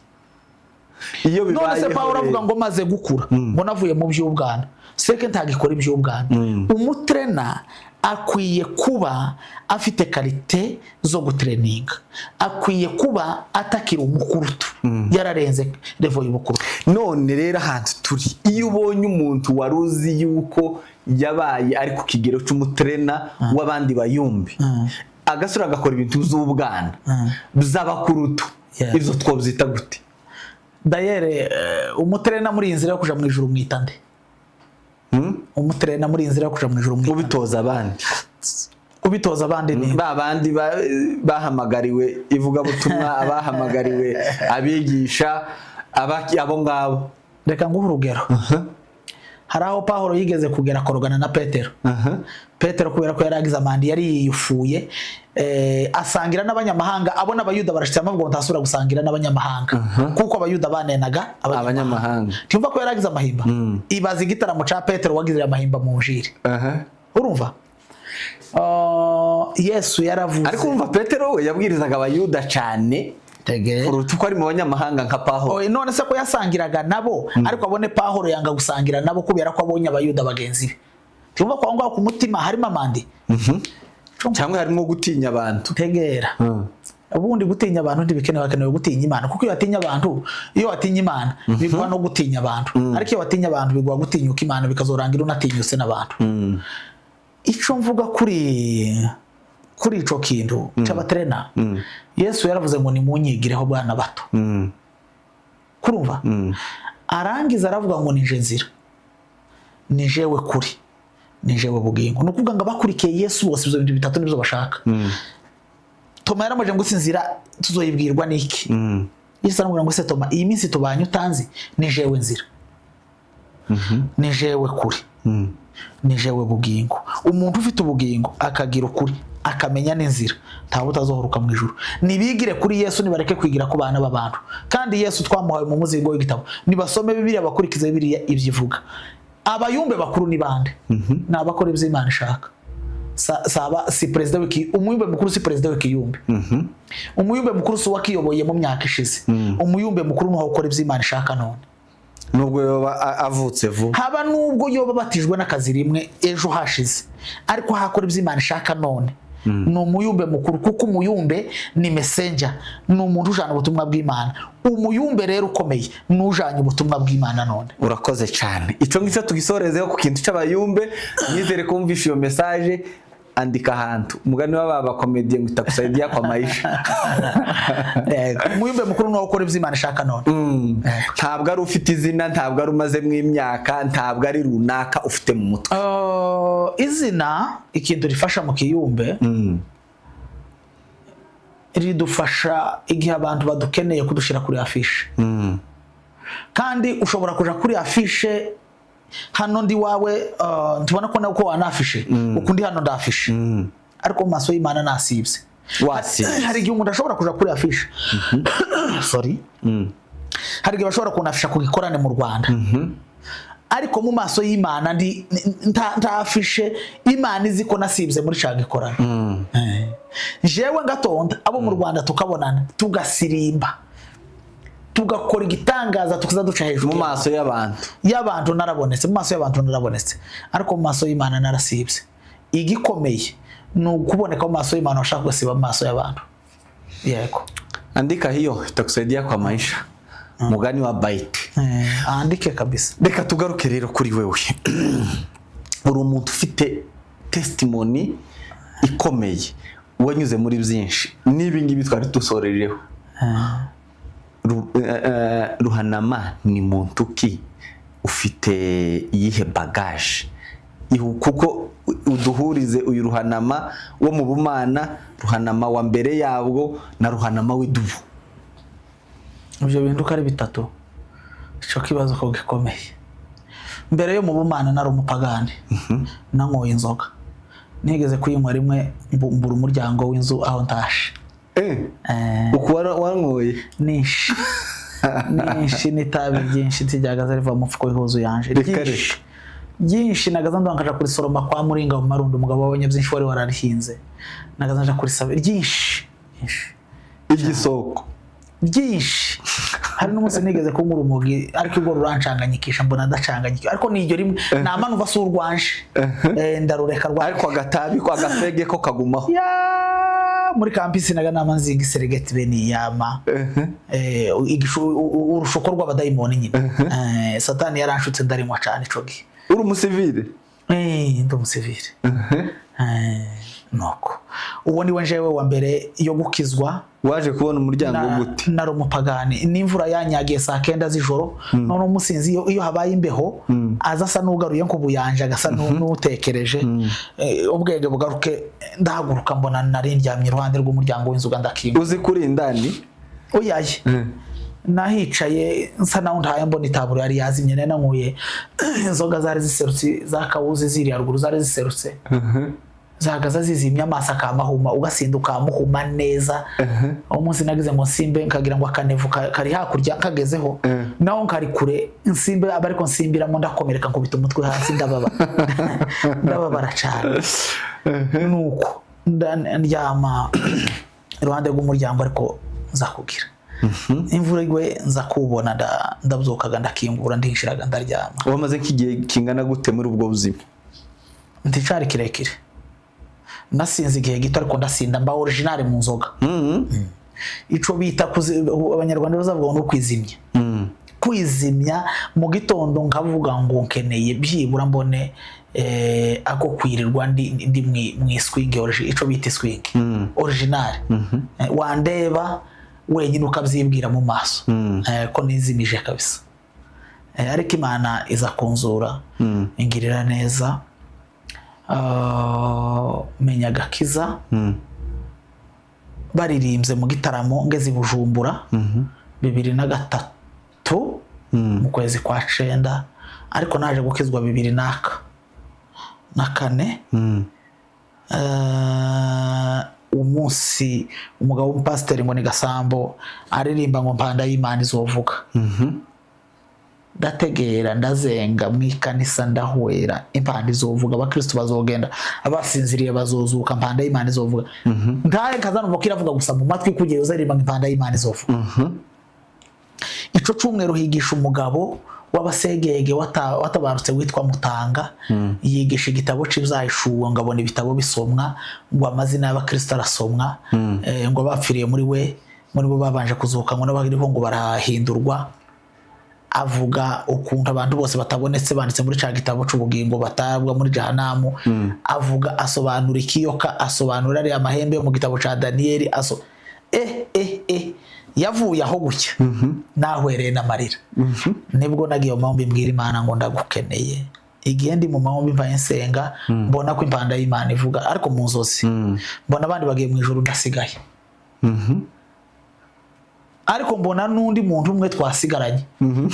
Iyo None se bibayeho Pawulo avuga rero. ngo maze gukura, ngo navuye mu by'ubwana, seke ntagikora iby'ubwana. Umutrena akwiye kuba afite qualité zo gutreninga, akwiye kuba atakiri umukurutu, yararenze level y'ubukurutu. None rero ahantu turi, iyo ubonye umuntu wari uzi yuko yabaye ari ku kigero cy'umutrena w'abandi bayumbi, agasura agakora ibintu by'ubwana by'abakurutu, ibyo twabyita gute? Dayere umutrena muri iyi nzira yo kuja mu ijuru mwita nde? Umutrena muri iyi nzira yo kuja mu ijuru mwita nde? Ubitoza abandi. Ubitoza abandi ni Ba bandi bahamagariwe ivugabutumwa, abahamagariwe abigisha, abo ngabo. Reka nguhe urugero. Hari aho Pawulo yigeze kugera akorogana na Petero. Petero, kubera ko yari agize amandi, yari yiyufuye, asangira n'abanyamahanga, abona Abayuda barashitse, amavuga ngo ntasubira gusangira n'abanyamahanga, kuko Abayuda banenaga abanyamahanga. Ntiwumva ko yari agize amahimba? Ibaza igitaramo ca Petero wagize amahimba mu njiri. Urumva? Yesu yaravuze. Ariko urumva Petero we yabwirizaga Abayuda cyane Tegere. kuruta uko ari mu banyamahanga nka Pawulo. Oye, none se ko yasangiraga nabo, ariko abone Pawulo yanga gusangira nabo kubera ko abonye Abayuda bagenzi be, ntiwumva ko aho ngaho ku mutima harimo amandi? Cyangwa harimo gutinya abantu. Tegera. Ubundi gutinya abantu ntibikenewe, hakenewe gutinya Imana, kuko iyo watinya abantu, iyo watinya Imana biguha no gutinya abantu, ariko iyo watinya abantu biguha gutinyuka Imana, bikazorangira unatinyutse n'abantu. Ico mvuga kuri ico kintu c'abatrena, Yesu yaravuze ngo nimunyigireho bwana bato. Kurumva? Arangiza aravuga ngo nije nzira, ni jewe kuri, ni jewe bugingo. Ni ukuvuga ngo abakurikiye Yesu bose ibyo bintu bitatu nibyo bashaka. Toma yaramubajije ngo inzira tuzoyibwirwa n'iki? Yesu aramubwira ngo se Toma, iyi minsi tubanye utanzi? Ni jewe nzira, ni jewe kuri, ni jewe bugingo. Umuntu ufite ubugingo, akagira ukuri, akamenya n'inzira, ntawe utazohoruka mu ijuru. Nibigire kuri Yesu, nibareke kwigira ku bana b'abantu. Kandi Yesu twamuhaye mu muzingo w'igitabo, nibasome Bibiliya, bakurikize Bibiliya ibyo ivuga. Abayumbe bakuru ni bande? Ni abakora ibyo Imana ishaka. Saba si perezida w'iki, umuyumbe mukuru si perezida w'ikiyumbe. Umuyumbe mukuru si uwakiyoboye mu myaka ishize. Umuyumbe mukuru ni ukora ibyo Imana ishaka none, nubwo yoba avutse vuba, haba nubwo yoba batijwe n'akazi rimwe ejo hashize, ariko hakora ibyo Imana ishaka none ni umuyumbe mukuru, kuko umuyumbe ni messenger, ni umuntu ujana ubutumwa bw'Imana. Umuyumbe rero ukomeye ni ujanye ubutumwa bw'Imana none. Urakoze cyane. Icyo ngicyo tugisorezeho ku kintu cy'abayumbe. Nizere ko wumvishe iyo message. Andika ahantu umugani w'aba bakomediye ngo itakusaidia kwa maisha. Yego. Umuyumbe mukuru ni uwo ukora ibyo Imana ishaka none. Ntabwo ari ufite izina, ntabwo ari umazemo imyaka, ntabwo ari runaka ufite mu mutwe. Izina ikintu rifasha mu kiyumbe, ridufasha igihe abantu badukeneye kudushyira kuri affiche. Kandi ushobora kuja kuri affiche hano ndi wawe, ntubona ko nawe uko wanafishe uku ndi hano ndafishe, ariko mu maso y'Imana nasibye. Wasibye. Hari igihe umuntu ashobora kuja kuri affiche, sorry, hari igihe bashobora kunafisha ku gikorane mu Rwanda, ariko mu maso y'Imana ndi nta affiche. Imana izi ko nasibye muri ca gikorane. Jewe ngatonda abo mu Rwanda tukabonana, tugasirimba. Tugakora igitangaza, tukaza duca hejuru Mu maso y'abantu. Y'abantu narabonetse, mu maso y'abantu narabonetse, ariko mu maso y'Imana narasibye. Igikomeye ni ukuboneka mu maso y'Imana, washaka ugasiba mu maso y'abantu, yego. Andika hiyo, itakusaidia kwa maisha, mugani wa Baiti. Eh, andike kabisa. Reka tugaruke rero kuri wewe. Uri umuntu ufite testimony ikomeye, wanyuze muri byinshi n'ibi ngibi twari dusorejeho. Ruhanama ni muntu ki? Ufite iyihe bagage? Kuko uduhurize uyu Ruhanama wo mu bumana, Ruhanama wa mbere yabwo na Ruhanama w'idubu. Ibyo bintu uko ari bitatu, icyo kibazo ko gikomeye. Mbere yo mu bumana nari umupagani, nanyoye inzoga, nigeze kuyinywa rimwe mbura umuryango w'inzu aho ntashe. Uku wanyoye? Nishi nishi n'itabi ryinshi ntiryagaza riva mu mufuko w'ihuzu yanje. Reka. Ryinshi ryinshi, nagaza ndonka nkaja kurisoroma kwa Muringa mu Marundo, umugabo wabonye byinshi wari wararihinze, nagaza nja kurisaba ryinshi ryinshi. Igisoko. Byinshi. Hari n'umunsi nigeze kunywa urumogi, ariko ubwo rurancanganyikisha, mbona ndacanganyikisha, ariko ni iryo rimwe nama numva si urwanje. Ndarureka rwa Ariko agatabi ko agafege ko kagumaho. Ya, muri campus naga nama nzinga iseregeti bene iyama urushuko rw'abadayimoni nyine. Satani yaranshutse, ndarinywa cane ico gihe. Uri umusivile? Ndi umusivile. Nuko uwo niwe njewe wa mbere yo gukizwa. Waje kubona umuryango gute? Nari umupagani, n'imvura yanyagiye saa 9 z'ijoro. None umusinzi iyo habaye imbeho aza asa n'ugaruye nk'ubuyanja, agasa n'utekereje. Ubwenge bugaruke, ndahaguruka, mbona nari ndyamye iruhande rw'umuryango w'inzu, ndakinga. Uzi kuri indani? Oyaye, nahicaye nsa naho ntaye, mbona itaburo yari yazimye. Nari nanyweye inzoga zari ziserutse za kawuzi ziri haruguru, zari ziserutse, zahagaze zizimye, amaso akamahuma, ugasinda ukamuhuma neza. Uwo munsi nagize ngo nsimbe, nkagira ngo akanevu kari hakurya nkagezeho, naho nkari kure, nsimbe aba ariko nsimbiramo, ndakomereka, nkubita umutwe hasi, ndababa ndababara cyane. Nuko ndyama iruhande rw'umuryango, ariko nza kugira imvura igwe, nza kuwubona, ndabyukaga, ndakingura, ndinjiraga, ndaryama. Wamaze nk'igihe kingana gute muri ubwo buzima? Nticari kirekire, nasinze igihe gito, ariko ndasinda mba original mu nzoga. Ico bita Abanyarwanda bazavuga ngo ni ukwizimya. Kwizimya mu gitondo nkavuga ngo nkeneye byibura mbone ako kwirirwa ndi mu swing, ico bita swing original. Wandeba wenyine ukabyibwira mu maso ko nizimije kabisa. Ariko Imana iza kunzura, ingirira neza. Menya agakiza baririmbye mu gitaramo ngeze i Bujumbura 2003 mu kwezi kwa 9, ariko naje gukizwa bibiri naka na kane. Umunsi umugabo w'umupasiteri ngo ni Gasambo aririmba ngo mpanda y'Imana izovuga, ndategera, ndazenga mu ikanisa, ndahwera: impanda izovuga, abakristo bazogenda, abasinziriye bazozuka, impanda y'Imana izovuga. Ntahe nkazanumva ko iravuga gusa mu matwi, kugira uzaririmba ngo impanda y'Imana izovuga. Ico cumweru higisha umugabo w'abasegege watabarutse witwa Mutanga, yigisha igitabo c'Ibyahishuwe, ngo abona ibitabo bisomwa, ngo amazina y'abakristo arasomwa, ngo abapfiriye muri we, muri bo babanje kuzuka, ngo n'abariho ngo barahindurwa. Avuga ukuntu abantu bose batabonetse banditse muri ca gitabo c'ubugingo batabwa muri jahanamu. Avuga, asobanura ikiyoka, asobanura ariya mahembe yo mu gitabo ca Daniyeli. Aso eh eh eh yavuye aho gutya, nahwereye n'amarira. Nibwo nagiye mu mahombi, mbwira Imana ngo ndagukeneye. Igihe ndi mu mahombi mbaye nsenga, mbona ko impanda y'Imana ivuga, ariko mu nzozi mbona abandi bagiye mu ijuru, ndasigaye. Ariko mbona n'undi muntu umwe twasigaranye,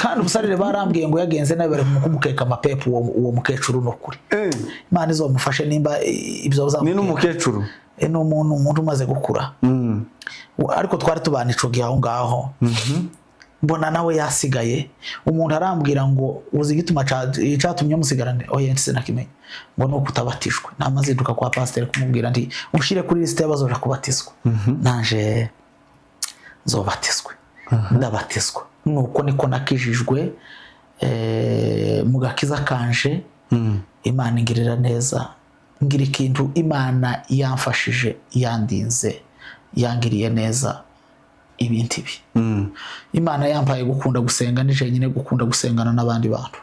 kandi ubusarire barambwiye ngo yagenze nabi, bari kumukeka amapepu uwo mukecuru. Ni ukuri, Imana izomufashe nimba ibyo Ni bazamukeka. n'umukecuru? Ni umuntu umaze gukura, ariko twari tubana ico gihe aho ngaho. Mbona nawe yasigaye. Umuntu arambwira ngo uzi igituma catumye musigarane? Oya, sinakimenya. Ngo nuko utabatijwe. Namazinduka kwa pasiteri kumubwira nti ushire kuri lisite y'abazoja kubatizwa, nanje nzobatizwe. Ndabatizwa. Nuko niko nakijijwe mu gakiza kanje. Imana ingirira neza, ngira ikintu Imana yamfashije, yandinze, yangiriye neza ibintu ibi. Imana yampaye gukunda gusenga, nije nyine gukunda gusengana n'abandi bantu.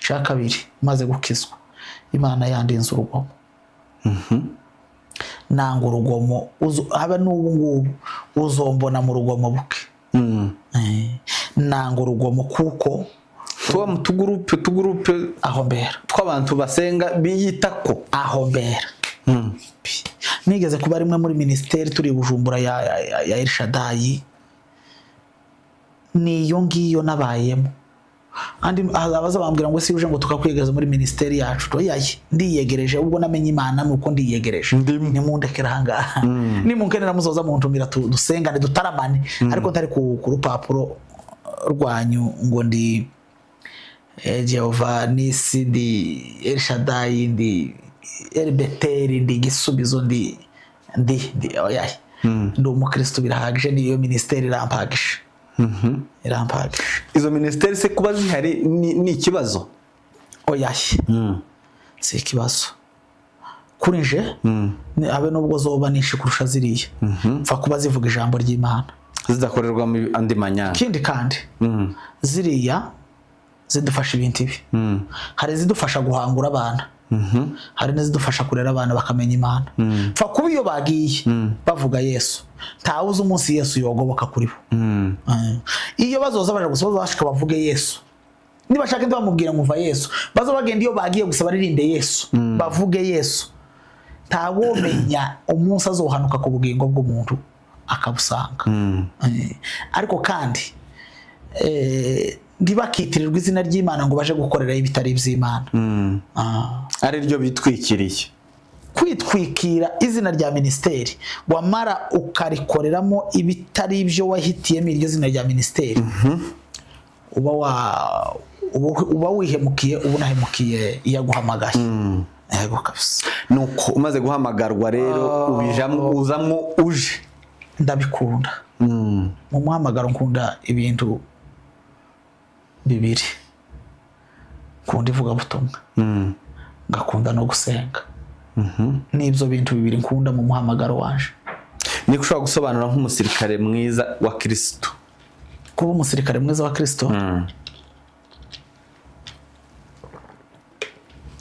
Icya kabiri, maze gukizwa, Imana yandinze urugomo. Nanga urugomo, habe n'ubu ngubu uzombona mu rugomo buke. Nanga urugomo kuko Tuba mu tugurupe aho mbera tw'abantu basenga biyita ko aho mbera. Nigeze kuba rimwe muri minisiteri turi i Bujumbura ya Elshadai, niyo ngiyo nabayemo. Andi abaza bambwira ngo si uje ngo tukakwiyegereza muri minisiteri yacu. Oyaye, ndiyegereje. Ubwo namenye Imana nuko ndiyegereje. Ndimo. Nimundekera ahangaha, nimunkenera muzoza muntumira dusengane, dutaramane, ariko ntari ku rupapuro rwanyu ngo ndi Jehova Nisi, ndi Elshadai, ndi Elbeteri, ndi Igisubizo, ndi oyaye. Ndi umukristo birahagije, niyo minisiteri irampagije, irampagije. Izo minisiteri se kuba zihari ni ikibazo? Oyaye, si ikibazo kuri nje. Habe nubwo zoba nishi kurusha ziriya, mfa kuba zivuga ijambo ry'Imana, zidakorerwamo andi manyanga. Ikindi kandi, ziriya zidufasha ibintu ibi. Hari izidufasha guhangura abana, hari n'izidufasha kurera abana bakamenya Imana. Pfa kuba iyo bagiye bavuga Yesu, ntawe uzi umunsi Yesu yogoboka kuri bo. Iyo bazoza baje gusa bazashika bavuge Yesu, nibashaka ntibamubwira ngo umva Yesu, baza bagenda iyo bagiye gusa baririmbe Yesu, bavuge Yesu. Ntawomenya umunsi azohanuka ku bugingo bw'umuntu akabusanga. Ariko kandi ntibakitirirwe izina ry'Imana ngo baje gukorerayo ibitari iby'Imana. Ari ryo bitwikiriye. Kwitwikira izina rya minisiteri, wamara ukarikoreramo ibitari ibyo wahitiyemo iryo zina rya minisiteri, uba wihemukiye, uba unahemukiye iyaguhamagaye. Yego kabisa. Nuko umaze guhamagarwa rero, ubijamo, uzamwo uje. Ndabikunda. Mu muhamagaro nkunda ibintu bibiri: nkunda ivugabutumwa, ngakunda no gusenga. N'ibyo bintu bibiri nkunda mu muhamagaro wanje. Niko ushobora gusobanura nk'umusirikare mwiza wa Kirisitu? Kuba umusirikare mwiza wa Kristo,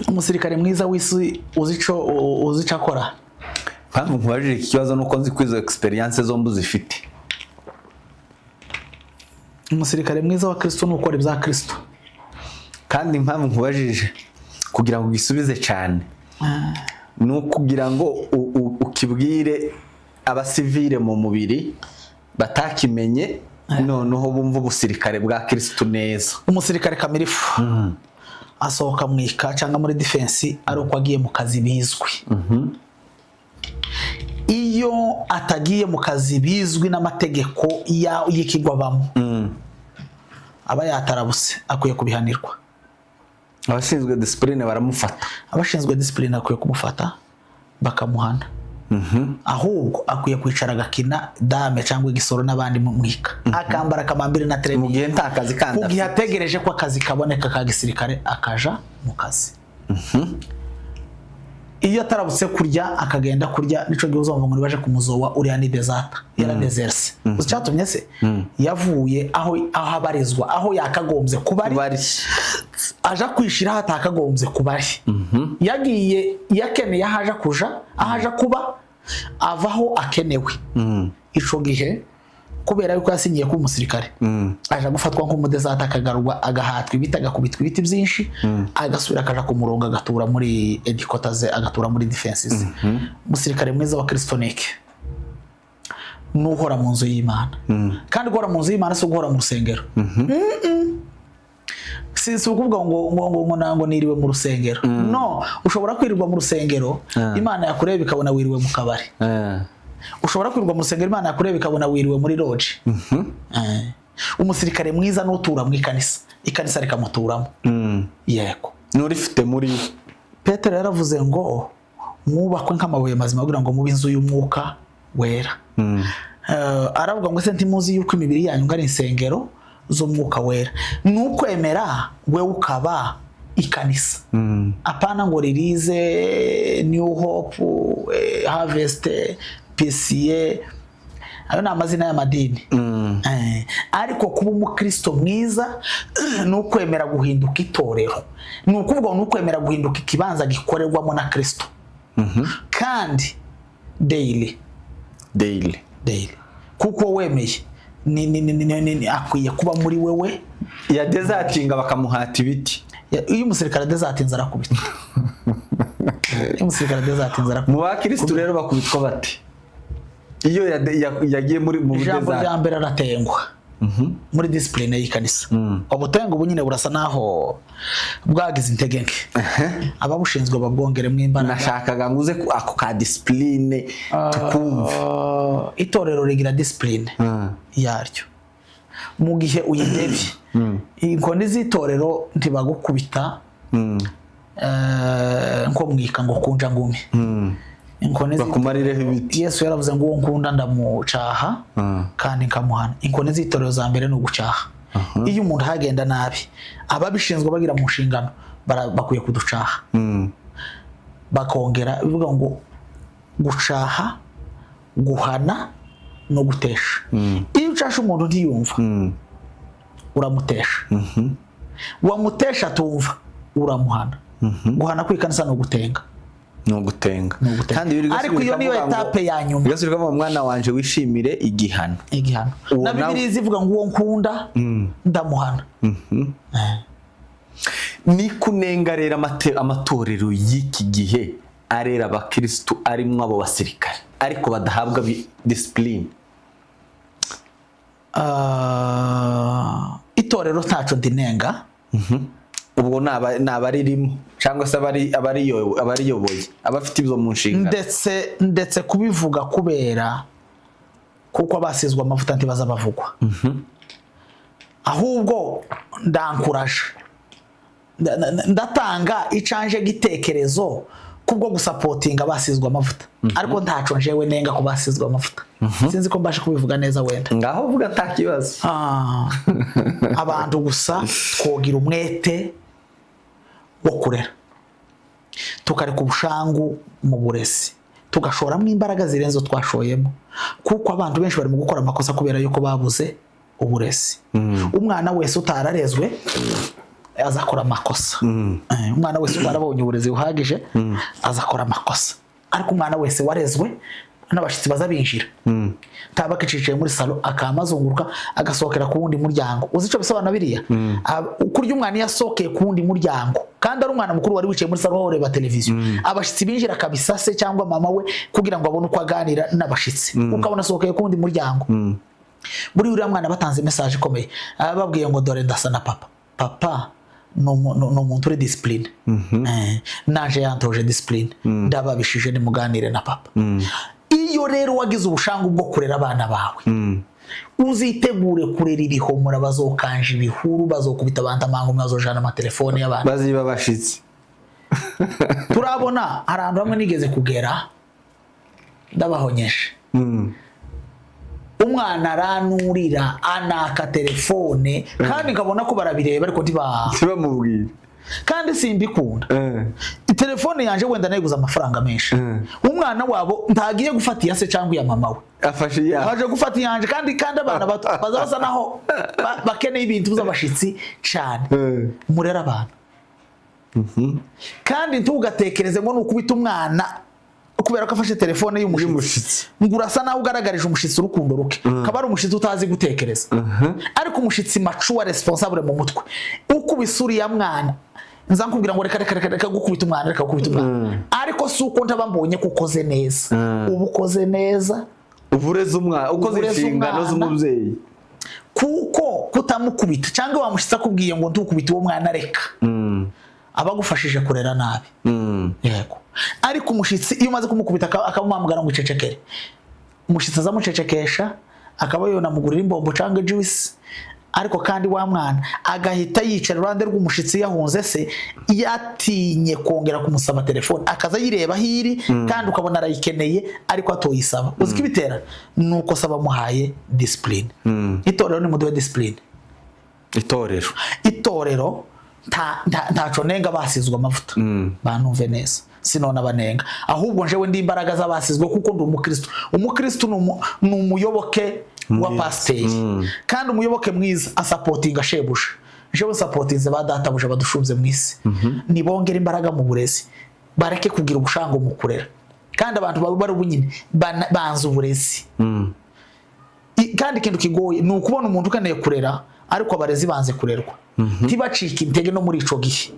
umusirikare mwiza w'isi uzi ico akora. Mpamvu nkubajije iki kibazo nuko nzi ko izo experience zombi uzifite. Umusirikare mwiza wa Kristo ni ukora ibya Kristo. Kandi impamvu nkubajije kugira ngo ugisubize cyane ni ukugira ngo ukibwire abasivile mu mubiri batakimenye, noneho bumva ubusirikare bwa Kirisitu neza. Umusirikare kamirifu asohoka mu ika cyangwa muri defense ari uko agiye mu kazi bizwi. Iyo atagiye mu kazi bizwi n'amategeko y'ikigo abamo, aba yatarabuse, akwiye kubihanirwa. Abashinzwe disipurine baramufata. Abashinzwe disipurine akwiye kumufata bakamuhana. Ahubwo akwiye kwicara agakina dame cyangwa igisoro n'abandi mu mwika, akambara akamambiri na mu training gihe nta kazi kandi mu gihe afite. Ategereje ko akazi kaboneka ka gisirikare, akaja mu kazi. Iyo atarabutse kurya akagenda kurya, nico gihe uzumva ngo baje kumuzowa, uriya ni desata, yaradezerse. Uzi icyatumye se yavuye aho abarizwa, aho yakagombye kuba ari, bari aja kwishira aho atakagombye kuba ari. Yagiye yakeneye aho aja kuja, aho aja kuba, ava aho akenewe. Ico gihe kubera yuko yasinyiye kuba umusirikare, aja gufatwa nk'umudezata, akagarurwa, agahatwa ibiti, agakubitwa ibiti byinshi, agasubira akaja ku murongo, agatura muri edikota ze, agatura muri defense ze. Umusirikare mwiza wa Kristo niki? N'uhora mu nzu y'Imana. Kandi guhora mu nzu y'Imana si uguhora mu rusengero. Si ukuvuga ngo nango niriwe mu rusengero. No, ushobora kwirirwa mu rusengero, Imana yakureba ikabona wiriwe mu kabari. Ushobora kwirirwa mu rusengero, Imana yakureba ikabona wiriwe muri loge. Umusirikare mwiza n'utura mu ikanisa, ikanisa rikamuturamo. Yego. N'urifite muri we. Petero yaravuze ngo mwubakwe nk'amabuye mazima kugira ngo mube inzu y'umwuka wera. Aravuga ngo: "Ese ntimuzi yuko imibiri yanyu ngo ari insengero z'Umwuka Wera?" Ni ukwemera we ukaba ikanisa, apana ngo ririze New Hope, Harvest, PCA, ayo ni amazina y'amadini. Ariko kuba umukristo mwiza ni ukwemera guhinduka itorero, ni ukuvuga ngo ni ukwemera guhinduka ikibanza gikorerwamo na Kristo, kandi daily. Daily. Daily, kuko wemeye ni akwiye kuba muri wewe. Ya desertinga bakamuhata ibiti. Iyo umusirikare adesertinze arakubita. Iyo umusirikare adesertinze arakubita. Mu bakirisitu rero bakubitwa bate iyo yagiye muri mu Ijambo desert? rya mbere, aratengwa muri discipline y'ikanisa. Ubutengo ubu nyine burasa naho bwagize intege nke, ababushinzwe babwongeremo imbaraga. Nashakaga ngo uze ako ka discipline tukumve. Itorero rigira discipline yaryo. Mu gihe uyidebye, inkoni z'itorero ntibagukubita nko mwika ngo kunja ngumi inkoni Bakumarireho ibiti. Yesu yaravuze ngo: "Uwo nkunda ndamucaha kandi nkamuhana." Inkoni z'itorero za mbere ni ugucaha. Iyo umuntu ahagenda nabi, ababishinzwe bagira mu nshingano bakwiye kuducaha, bakongera bivuga ngo gucaha, guhana no gutesha. Iyo ucashe umuntu ntiyumva, uramutesha. Wamutesha atumva, uramuhana. Guhana kwikanisa ni ugutenga. Ni ugutenga. Ni ugutenga. Kandi Bibiliya Ariko iyo niyo ikavuga ngo- étape ya nyuma. Bibiliya ikavuga ngo: "Mwana wanje, wishimire igihano." Igihano. Uwo Na Bibiliya izivuga ngo: "Uwo nkunda ndamuhana." Ni kunenga rero amatorero y'iki gihe arera abakirisitu arimwo abo basirikare, ariko badahabwa discipline. Itorero ntaco ndinenga. Ubwo ni abaririmo cyangwa se abariyoboye, abafite ibyo mu nshingano. Ndetse kubivuga kubera kuko abasizwe amavuta ntibaza bavugwa, ahubwo ndankuraje, ndatanga icanje gitekerezo kubwo gusupportinga abasizwe amavuta, ariko ntaco njewe nenga ku basizwe amavuta. Sinzi ko mbasha kubivuga neza wenda. Ngaho uvuga, nta kibazo. Abantu gusa twogira umwete wo kurera, tukareka ubushangu mu burezi, tugashoramo imbaraga zirenze izo twashoyemo, kuko abantu benshi bari mu gukora amakosa kubera yuko babuze uburezi. Umwana wese utararezwe azakora amakosa. Umwana wese utarabonye uburezi buhagije azakora amakosa, ariko umwana wese warezwe, n'abashyitsi baza binjira taba akicicaye muri salon, akama azunguruka agasohokera ku wundi muryango. Uzi icyo bisobanura biriya? Kurya umwana iyo asohokeye ku wundi muryango kandi ari umwana mukuru wari wicaye muri salon ureba televiziyo, abashyitsi binjira akabisa se cyangwa mama we kugira ngo abone uko aganira n'abashyitsi, ukabona asohokeye ku wundi muryango, buri uriya mwana batanze message ikomeye, ababwiye ngo: "Dore ndasa na papa. Papa ni umuntu uri discipline, naje yantoje discipline, ndababishije, nimuganire na papa." Iyo rero wagize ubushangu bwo kurera abana bawe, uzitegure kurera ibihomora. Bazokanja ibihuru, bazokubita abantu amangu, bazojana amatelefone y'abantu. Baziba abashitsi. Turabona hari ahantu hamwe nigeze kugera, ndabahonyeshe, umwana aranurira anaka telefone, kandi nkabona ko barabireba ariko ntiba Ntibamubwire. Kandi simbikunda. Telefone yanje wenda nayiguze amafaranga menshi, umwana wabo ntagiye gufata iya se cyangwa iya mama we, Afashe iya aje gufata iyanje. Kandi abana bato baza basa naho bakeneye ibintu by'abashitsi cyane. Murera abantu, kandi ntugatekereze ngo nukubita umwana kubera ko afashe telefone y'umushitsi Y'umushitsi. ngo urasa naho ugaragarije umushitsi urukundo ruke, kaba ari umushitsi utazi gutekereza. Ariko umushitsi mature, responsable mu mutwe, ukubise uriya mwana, nza nkubwira ngo: "Reka, reka, reka, reka gukubita umwana, reka gukubita umwana." Ariko si uko ntaba mbonye ko ukoze neza. Uba ukoze neza. Uburezi umwana, ukoze Uburezi inshingano umwana. z'umubyeyi. Kuko kutamukubita, cyangwa wamushyitsi akubwiye ngo ntukubite uwo mwana, reka, aba agufashije kurera nabi. Yego, ariko umushyitsi iyo umaze kumukubita akamuhamagara ngo icecekere, umushyitsi azamucecekesha, akaba yonamugurira imbombo cyangwa juice. Ariko kandi wa mwana agahita yicara iruhande rw'umushitsi yahunze se, yatinye kongera kumusaba telefone, akaza yireba aho iri, kandi ukabona arayikeneye ariko atoyisaba. Uzi ko ibitera nuko saba amuhaye discipline. Itorero nimuduhe discipline. Itorero. Itorero ntaco nenga basizwe amavuta, bantumve neza, sinona banenga, ahubwo njewe ndi imbaraga z'abasizwe kuko ndi umukristo. Umukristo ni umuyoboke wa pasiteri, kandi umuyoboke mwiza asupportinga shebuja. Jewe nsupportinze ba databuja badushunze mu isi. Nibongere imbaraga mu burezi, bareke kugira ubushango mu kurera, kandi abantu baba bari ubunyine banze uburezi. Kandi ikintu kigoye ni ukubona umuntu ukeneye kurera ariko abarezi banze kurerwa. Ntibacike intege no muri ico gihe.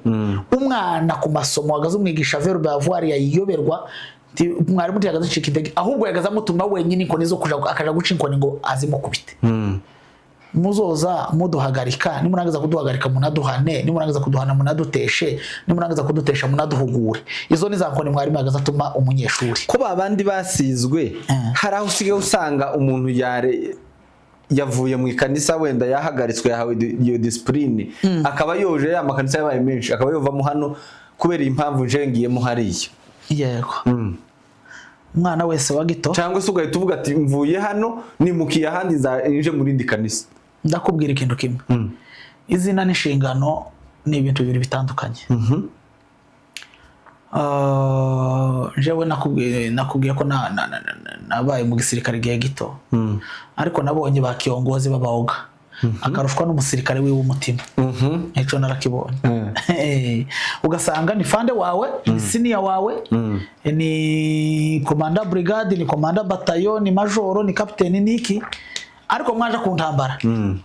Umwana ku masomo wagaze umwigisha verbe avoir yayiyoberwa, mwarimu ntiyagaze acika intege, ahubwo yagaze amutuma wenyine inkoni zo kuja, akaja guca inkoni ngo azimukubite. Muzoza muduhagarika, nimurangiza kuduhagarika munaduhane, nimurangiza kuduhana munaduteshe, nimurangiza kudutesha munaduhugure. Izo ni za nkoni mwarimu yagaze atuma umunyeshuri. Ko babandi basizwe, hari aho usigaye usanga umuntu yare yavuye mu ikanisa, wenda yahagaritswe, yahawe iyo discipline, akaba yoje ya makanisa yabaye menshi, akaba yovamo hano kubera iyi mpamvu, nje ngiyemo hariya. Yego, umwana wese wa gito. Cyangwa se ugahita uvuga ati mvuye hano nimukiye ahandi, nje mu rindi kanisa. Ndakubwira ikintu kimwe: izina n'inshingano ni ibintu bibiri bitandukanye. Jewe nakubwiye ko nabaye mu gisirikare igihe gito, ariko nabonye ba kiongozi b'abaoga akarushwa n'umusirikare wiwe w'umutima. Ico narakibonye. Ugasanga ni fande wawe, ni senior wawe, ni commandant brigade, ni commandant bataillon, ni majoro, ni capitaine, niki, ariko mwaje ku ntambara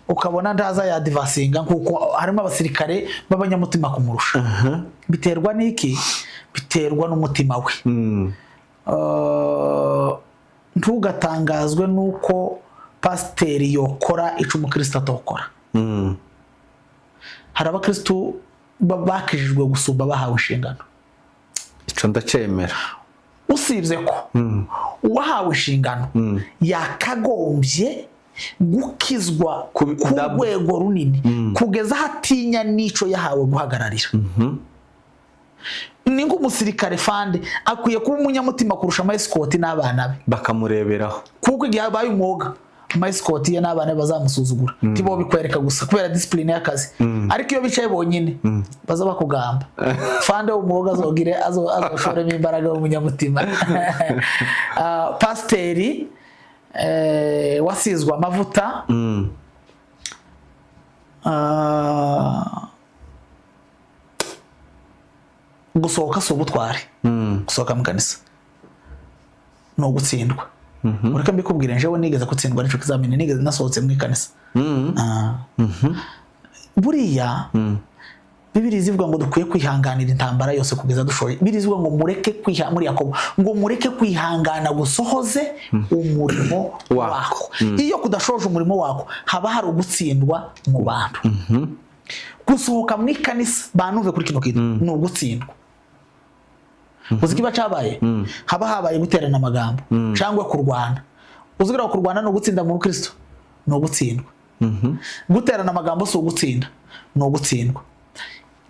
ukabona ndaza yadvancinga nkuko harimo abasirikare b'abanyamutima kumurusha. Biterwa n'iki? Biterwa n'umutima we. Ntugatangazwe n'uko pasiteri yokora ico umukristo atokora. Hari abakristo bakijijwe gusumba bahawe inshingano. Ico ndacemera. Usibye ko uwahawe inshingano yakagombye gukizwa ku rwego runini kugeza aho atinya n'ico yahawe guhagararira. Ni nk'umusirikare fande akwiye kuba umunyamutima kurusha ama escort n'abana be. Bakamureberaho. Kuko igihe abaye umwoga, ama escort ye n'abana be bazamusuzugura. Tibo bikwereka gusa kubera discipline y'akazi, ariko iyo bicaye bonyine baza bakugamba. Fande w'umwoga azogire azoshoremo imbaraga w'umunyamutima. Pasiteri wasizwe amavuta, gusohoka si ubutwari. Gusohoka mu kanisa ni ugutsindwa. Ureke mbikubwire, njyewe nigeze gutsindwa n'ico kizamini, nigeze nasohotse mu ikanisa. Buriya Bibiri zivuga ngo dukwiye kwihanganira intambara yose kugeza dushoje. Bibiri zivuga ngo mureke kwiha, muri Yakobo, ngo mureke kwihangana gusohoze umurimo wako. Wako. Iyo kudashoje umurimo wako haba hari ugutsindwa mu bantu. Gusohoka mu ikanisa, bantuve kuri kino kintu, ni ugutsindwa. Uzi kiba cabaye? Haba habaye guterana amagambo cyangwa kurwana. Uzi ko kurwana ni ugutsinda mu Kristo? Ni ugutsindwa. Guterana amagambo si ugutsinda, ni ugutsindwa.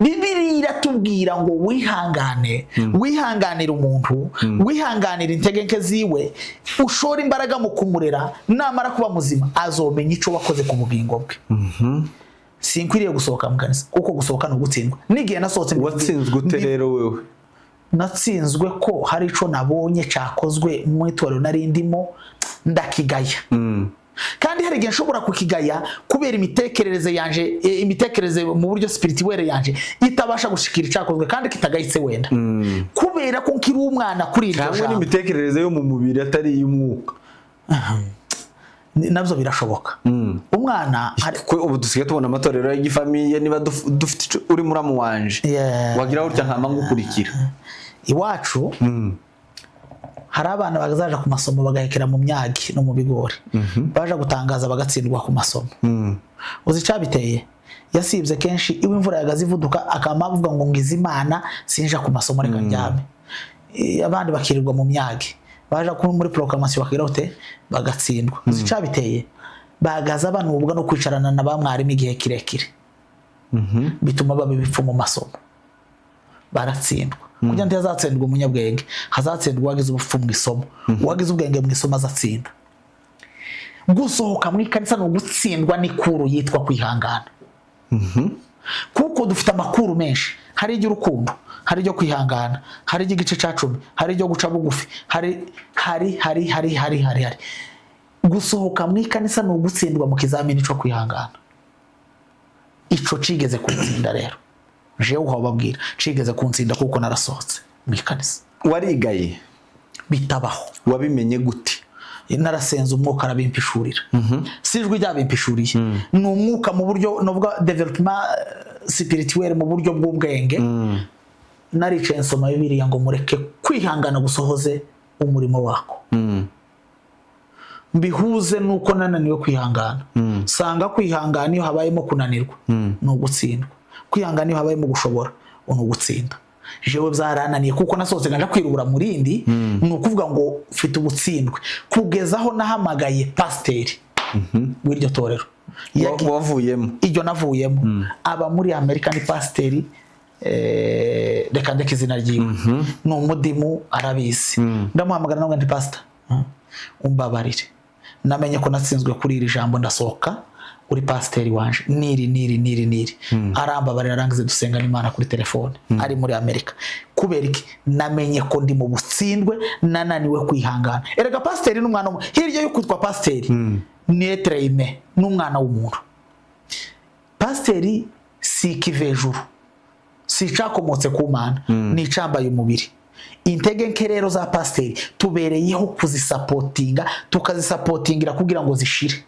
Bibiliya iratubwira ngo wihangane, wihanganire umuntu, wihanganire intege nke ziwe, ushore imbaraga mu kumurera, namara kuba muzima azomenya ico wakoze ku bugingo bwe. Sinkwiriye gusohoka mu kanisa kuko gusohoka ni ugutsindwa. N'igihe nasohotse Watsinzwe ute rero wewe? Natsinzwe ko hari ico nabonye cakozwe mu itorero nari ndimo, ndakigaya. Kandi hari igihe nshobora kukigaya kubera imitekerereze yanje, imitekerereze mu buryo spirituelle yanje itabasha gushikira icakozwe kandi kitagayitse, wenda kubera ko nkiri umwana kuri iryo Cyangwa jambo. n'imitekerereze yo mu mubiri atari iy'umwuka. Nabyo birashoboka. Umwana hari Ko ubu dusigaye tubona amatorero y'igifamille, niba dufite uri muramu wanje, wagira utya nkama ngukurikira. Iwacu hari abana bazaja ku masomo bagahekera mu myagi no mu bigori, baja gutangaza bagatsindwa ku masomo. Uzi icabiteye? Yasibye kenshi iwe, imvura yagaze ivuduka, akama avuga ngo ngize Imana sinja ku masomo, reka ndyame. Abandi bakirirwa mu myagi, baja kuba muri proclamation bakagira ute? Bagatsindwa. Uzi icabiteye? Bagaza banubwa no kwicarana na ba mwarimu igihe kirekire, bituma baba ibipfu mu masomo, baratsindwa. Kugira ngo ntihazatsindwa umunyabwenge, hazatsindwa uwagize ubupfu mu isomo. Uwagize ubwenge mu isomo azatsinda. Gusohoka mu ikanisa ni ugutsindwa n'ikuru yitwa kwihangana, kuko dufite amakuru menshi: hari iry'urukundo, hari iryo kwihangana, hari iry'igice cya 10, hari iryo guca bugufi, hari hari hari hari hari hari hari. Gusohoka mu ikanisa ni ugutsindwa mu kizamini cyo kwihangana. Ico cigeze kuntsinda rero, jewe uhobabwira, cigeze kuntsinda kuko narasohotse mu ikanisa. Warigaye? Bitabaho. Wabimenye gute? Narasenze, umwuka arabimpishurira. Si ijwi ryabimpishuriye, ni umwuka mu buryo nuvuga développement spirituel, mu buryo bw'ubwenge. Naricaye nsoma Bibiliya ngo mureke kwihangana gusohoze umurimo wako, mbihuze nuko nananiwe kwihangana, sanga kwihangana iyo habayemo kunanirwa ni ugutsindwa, kwihangana iyo habayemo gushobora ni ugutsinda. Jewe byarananiye kuko nasohotse ngaja kwirubura mu rindi. Ni ukuvuga ngo mfite ubutsindwe kugeza aho nahamagaye pasiteri w'iryo torero. Wavuyemo? Iryo navuyemo, aba muri Amerika, ni pasiteri, reka ndeke izina ryiwe, ni umudimu, arabizi. Ndamuhamagara nawe nti: "Pasita, umbabarire, namenye ko natsinzwe kuri iri jambo, ndasohoka, uri pasiteri wanje, niri niri niri niri." Arambabarira, arangize dusenga n'Imana kuri telefone ari muri Amerika. Kubera iki? Namenye ko ndi mu butsindwe, nananiwe kwihangana. Erega pasiteri n'umwana hirya yo kwitwa pasiteri ni être humain, n'umwana w'umuntu. Pasiteri si ikivejuru, si icakomotse ku Mana, ni icambaye umubiri. Intege nke rero za pasiteri tubereyeho kuzisapotinga, tukazisapotingira kugira ngo zishire.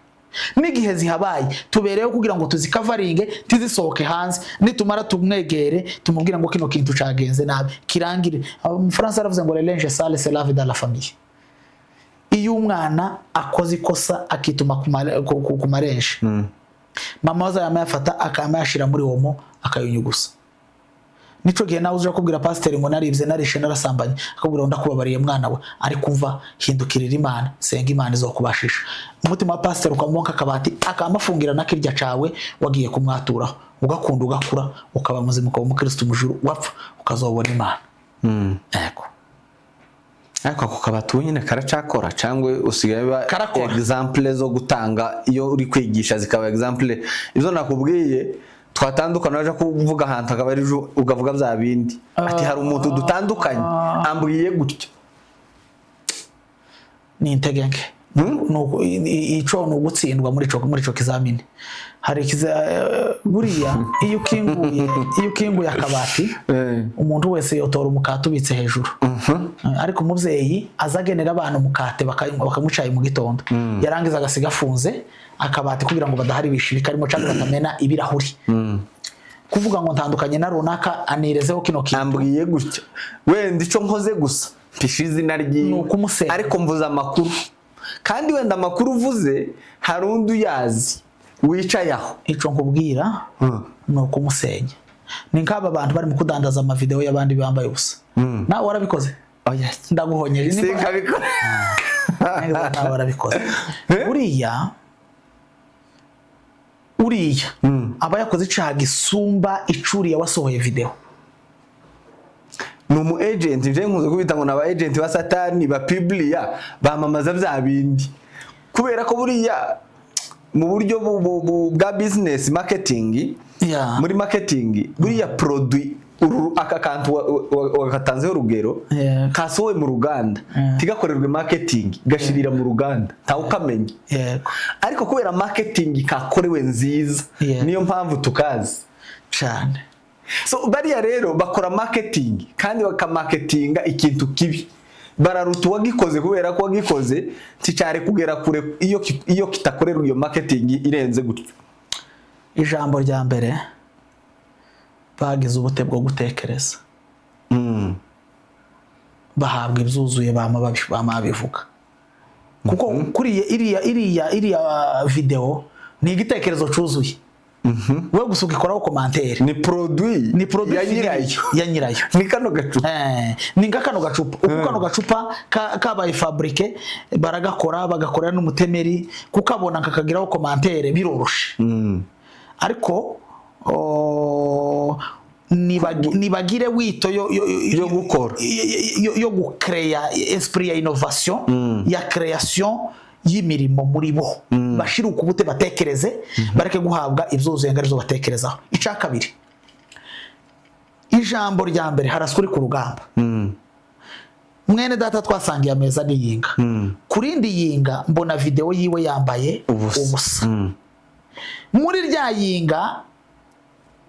N'igihe zihabaye tubereyeho kugira ngo tuzikavaringe, ntizisohoke hanze. Nitumara tumwegere, tumubwire ngo kino kintu cagenze nabi, kirangire. Umufaransa aravuze ngo: "Le linge sale se lave dans la famille." Iyo umwana akoze ikosa akituma ku marenje, mama we azayama yafata akama yashira muri Omo akayunyugusa. Nico gihe nawe uja kubwira pasiteri ngo naribye, narishe, narasambanye, akubwira ngo ndakubabariye mwana we, ariko umva, hindukirira Imana, senga, Imana izokubashisha. Umutima wa pasiteri ukamuha akabati, akamafungira na kirya cawe wagiye kumwaturaho, ugakunda, ugakura, ukaba muzima, ukaba umukristo mujuru, wapfa ukazobona Imana. Yego. Ariko ako kabati ubu nyine karacakora cyangwa usigaye ba Karakora. Exemple zo gutanga iyo uri kwigisha zikaba exemple, izo nakubwiye twatandukana, waje kuvuga ahantu akaba ari jo ukavuga bya bindi, ati hari umuntu dutandukanye ambwiye gutyo. Ni intege nke. Ico ni ugutsindwa muri ico kizamini. Hari buriya iyo ukinguye akabati, umuntu wese yotora umukate ubitse hejuru. Ariko umubyeyi aza agenera abana umukate, bakanywa icayi mu gitondo, yarangiza agasiga afunze akabati kugira ngo badaharibisha ibikarimo cyangwa batamena ibirahuri. Kuvuga ngo ntandukanye na runaka, anirezeho kino kintu, ambwiye gutya, wenda icyo nkoze gusa mpishe izina ryiwe, Ni ukumusenya. ariko mvuze amakuru, kandi wenda amakuru uvuze hari undi uyazi wicaye aho. Ico nkubwira ni ukumusenya. Ni nk'aba bantu bari mu kudandaza amavideo y'abandi bambaye ubusa. Nawe warabikoze? Oya. Ndaguhonyeje. Sinkabikora. Nawe warabikoze. Buriya uriya aba yakoze icaha gisumba icuriya wasohoye video. Ni umu agent, nje nkunze kubita ngo ni aba agent ba Satani ba Bibiliya, bamamaza bya bindi, kubera ko buriya mu buryo bwa business marketing, muri marketing buriya produit aka kantu wagatanzeho urugero, kasohowe mu ruganda, tigakorerwe marketing, gashirira mu ruganda ntawe ukamenya, ariko kubera marketing kakorewe nziza, niyo mpamvu tukazi. Cyane. So bariya rero bakora marketing kandi bakamaketinga ikintu kibi, bararuta uwagikoze, kubera ko uwagikoze nticyari kugera kure iyo kitakorerwa iyo marketing irenze gutyo. Ijambo rya mbere, bagize ubute bwo gutekereza, bahabwa ibyuzuye, bama babivuga, kuko kuri iriya video ni igitekerezo cyuzuye. We gusa ukikoraho commentaire. Ni produit. Ni produit ya fini nyirayo. Ya nyirayo. Ni kano gacupa. Ni nka kano gacupa, uko kano gacupa kabaye fabriqué, baragakora, bagakorera n'umutemeri, kukabona kakagiraho commentaire biroroshe. Ariko nibagire wito Yo gukora. yo gucreya esprit ya innovation, ya création y'imirimo muri bo, bashire ukubute, batekereze, bareke guhabwa ibyuzuye ngo arizo batekerezaho. Icya kabiri, ijambo rya mbere, haraswa uri ku rugamba. Mwene data twasangiye ameza n'iyinga, ku rindi yinga mbona videwo yiwe yambaye ubusa. Ubusa. Muri rya yinga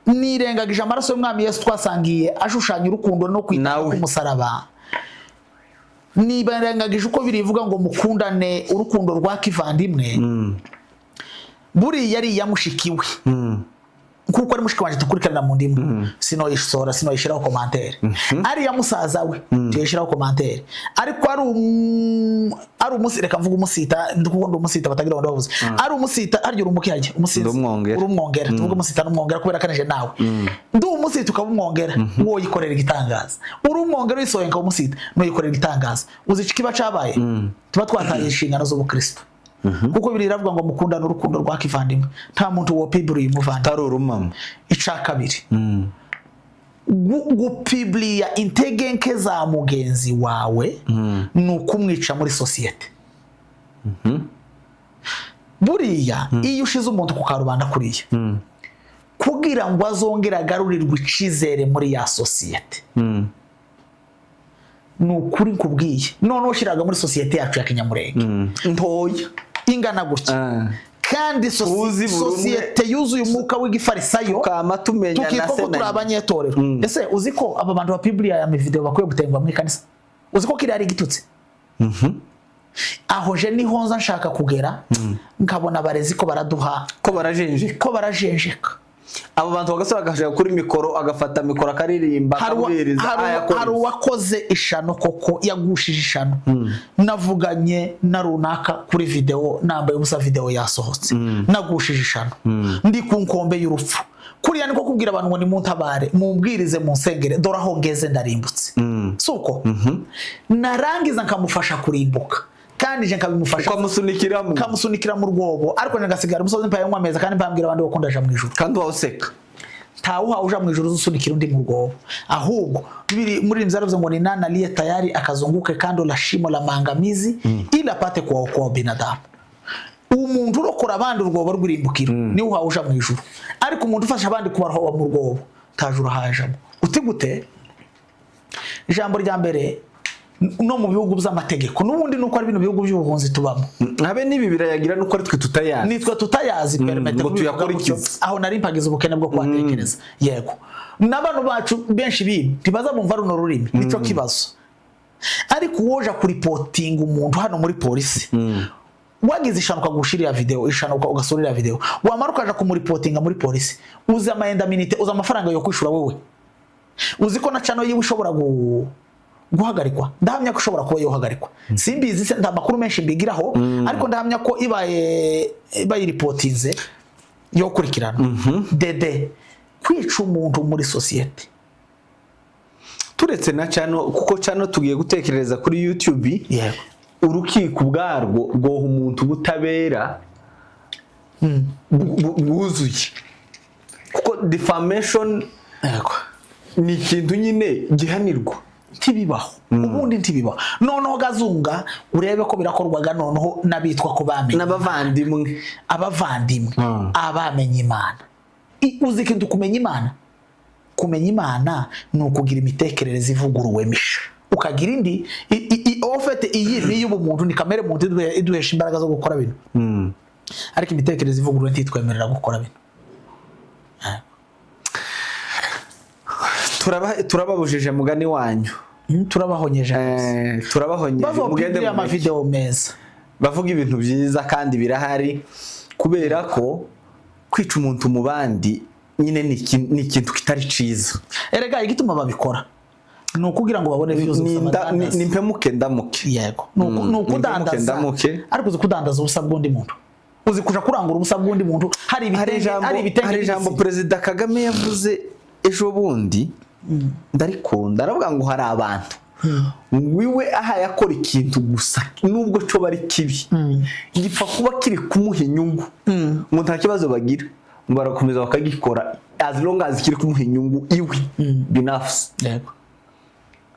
nirengagije amaraso y'umwami Yesu twasangiye ashushanya urukundo no kwita Nawe. ku musaraba, nirengagije uko birivuga ngo mukundane urukundo rwa kivandimwe. Buriya ari iya mushiki we, kuko ari mushiki wanjye dukurikirana mu ndimu, sinoyisora, sinoyishyiraho commentaire. Ari iya musaza we, tuyishyiraho commentaire. Ariko ari umusi, reka mvuge umusita, kuko ndi umusita, batagira ngo ndababuze. Ari umusita, harya uri umuki, harya umusita? Ndi umwongera. Uri umwongera. Tuvuge umusita n'umwongera kubera kanije nawe ndi umusita ukaba umwongera, wowe yikorera igitangaza. Uri umwongera wisohoye nkaba umusita, nuyikorera igitangaza. Uzi iki kiba cabaye? Tuba twataye inshingano z'ubukristo, kuko biri iravuga ngo mukundane urukundo rwa kivandimwe. Nta muntu wopiburiye umuvandimwe Atari urumama. Ica kabiri, gupibliya intege nke za mugenzi wawe ni ukumwica muri sosiyete. Buriya iyo ushize umuntu ku karubanda kuriya, kugira ngo azongere agarurirwe icizere muri ya sosiyete, ni ukuri nkubwiye, noneho ushyiraga muri sosiyete yacu ya kinyamurenge ntoya ingana gutya, kandi Tuzi buri umwe. sosiyete yuzuye umwuka w'igifarisayo, Kama tumenya na tukitwa se ko na turi nyina. abanyetorero. Ese uzi ko aba bantu bapibliya aya video bakwiye gutengwa mu ikanisa? Uzi ko kiriya ari igitutsi? Aho je niho nza nshaka kugera, nkabona abarezi ko baraduha ko barajenjeka. Ko barajenjeka. Abo bantu bagasore agashaka kuri mikoro, agafata mikoro, akaririmba, akabwiriza, ayakora. Hari uwakoze ishano koko, yagushije ishano. Navuganye na runaka kuri video nambaye ubusa, video yasohotse, nagushije ishano, ndi ku nkombe y'urupfu. Kuriya niko kubwira abantu ngo nimuntabare, mumbwirize, munsengere, dore aho ngeze, ndarimbutse. Si uko narangiza nkamufasha kurimbuka, kandi je nkabimufasha Ukamusunikiramo. Nkamusunikira mu rwobo, ariko nje ngasigara umusozi mpaye nywa ameza, kandi mpambwira abandi ko ndaja mu ijuru. Kandi wawuseka. Ntawuhawe uja mu ijuru usunikira undi mu rwobo. Ahubwo biri muri yaravuze ngo ni nani aliye tayari akazunguke kando la shimo la maangamizi ili apate kuwaokoa binadamu? Umuntu urokora abandi urwobo rw'irimbukiro niwe uhawe uja mu ijuru, ariko umuntu ufasha abandi kubaroha mu rwobo ntajuru hajamo. Uti gute? Ijambo rya mbere, no mu bihugu by'amategeko n'ubundi nuko ari bino bihugu by'ubuhunzi tubamo, habe n'ibi birayagira, nuko ari twe tutayazi. Nitwe tutayazi. Permettez Ngo kubivuga tuyakurikize. gutyo. Aho nari mpagize ubukene bwo kuhatekereza. Yego, n'abantu bacu benshi bino ntibaza bumva runo rurimi, nico kibazo. Ariko uwoja kuripotinga umuntu hano muri polisi, wagize ishano ukagusha iriya video, ishano ugasura iriya video, wamara ukaja kumuripotinga muri polisi, uzi ama indemnité, uzi amafaranga yo kwishura? Wowe uzi ko na channel yiwe ishobora guhagarikwa? Ndahamya ko ishobora kuba yohagarikwa. Simbizi se, nta makuru menshi mbigiraho, ariko ndahamya ko ibaye bayiripotinze yo kurikirana dede kwica umuntu muri sosiyete. Turetse na channel, kuko channel tugiye gutekereza kuri YouTube, urukiko ubwarwo rwoha umuntu ubutabera bwuzuye, kuko defamation ni ikintu nyine gihanirwa. Ntibibaho ubundi, ntibibaho. Noneho gazunga urebe ko birakorwaga noneho n'abitwa ko bamenye n'abavandimwe. Abavandimwe, abamenye Imana. Uzi ikintu kumenya Imana? Kumenya Imana ni ukugira imitekerereze ivuguruwe misha, ukagira indi en fait iyi ni iy'ubumuntu, ni kamere muntu iduhesha imbaraga zo gukora bino, ariko imitekerereze ivuguruwe ntitwemerera gukora bino. Turababujije mugani wanyu. Turabahonyeje. Turabahonyeje. Bavuga mugende ama mureke. video meza. Bavuga ibintu byiza kandi birahari, kubera ko kwica umuntu mu bandi nyine ni ikintu kitari ciza. Erega igituma babikora ni ukugira ngo babone views Ni gusa, badandaze. Ni mpemuke ndamuke. Yego, ni Ni ukudandaza. mpemuke ndamuke. Ariko uzi kudandaza ubusa bw'undi muntu? Uzi kuja kurangura ubusa bw'undi muntu, hari Hari ibitenge, ijambo, hari ibitenge hari ijambo bibisi. Perezida Kagame yavuze ejo bundi, ndarikunda. Aravuga ngo hari abantu wiwe ahaye akora ikintu gusa, nubwo cyo bari kibi, gipfa kuba kiri kumuha inyungu, ngo nta kibazo bagira, ngo barakomeza bakagikora as long as kiri kumuha inyungu iwe binafsi.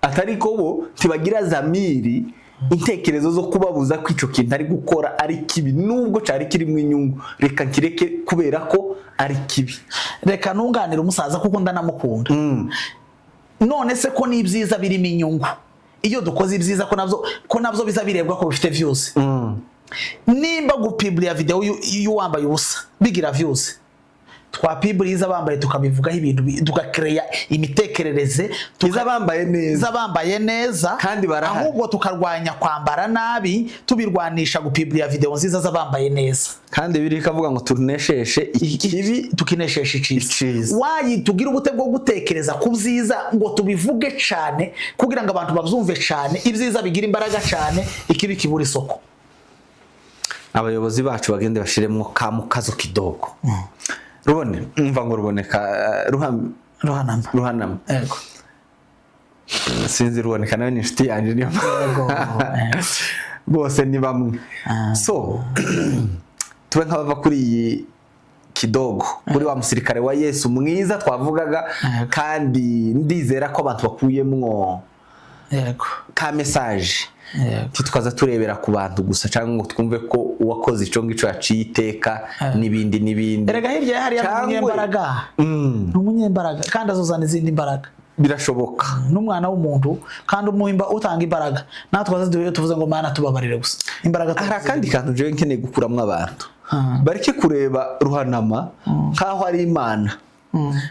Atari ko bo ntibagira zamiri, intekerezo zo kubabuza ko icyo kintu ari gukora ari kibi, nubwo cyari kirimo inyungu, reka nkireke kubera ko ari kibi. Reka ntunganire umusaza kuko ndanamukunda. None se ko n'ibyiza birimo inyungu, iyo dukoze ibyiza ko nabyo biza birebwa, ko bifite views? Nimba gupiburiya video y'uwambaye ubusa bigira views, twapiburiza bambaye, tukabivugaho ibintu, tugakereya imitekerereze Iza bambaye neza. Z'abambaye neza. Kandi barahari. Ahubwo tukarwanya kwambara nabi, tubirwanisha gupiburiya video nziza z'abambaye neza. Kandi biri ikavuga ngo tunesheshe ikibi tukineshesha iciza. Iciza. Wayi tugira ubute bwo gutekereza ku byiza ngo tubivuge cyane kugira ngo abantu babyumve cyane, ibyiza bigira imbaraga cyane, ikibi kibura isoko. Abayobozi bacu bagende bashiremo ka mukazo kidogo. Rubone umva ngo ruboneka Ruhanama. Ruhanama. Yego. Sinzi, Ruboneka nawe ni inshuti yanjye, niyo bose ni bamwe. So tube nk'abava kuri iyi kidogo, kuri wa musirikare wa Yesu mwiza twavugaga. Kandi ndizera ko abantu bakuyemwo ka message. Ntitwaza turebera ku bantu gusa cyangwa ngo twumve ko uwakoze ico ngico yaciye iteka n'ibindi n'ibindi. Erega hirya ya hariya ni umunyembaraga. Ni umunyembaraga kandi azuzana izindi mbaraga. Birashoboka. N'umwana w'umuntu kandi umuhimba utanga imbaraga, natwe aza duhe tuvuze ngo Mana tubabarire gusa, imbaraga. Hari akandi kantu jewe nkeneye gukuramo abantu, bareke kureba Ruhanama nk'aho ari Imana.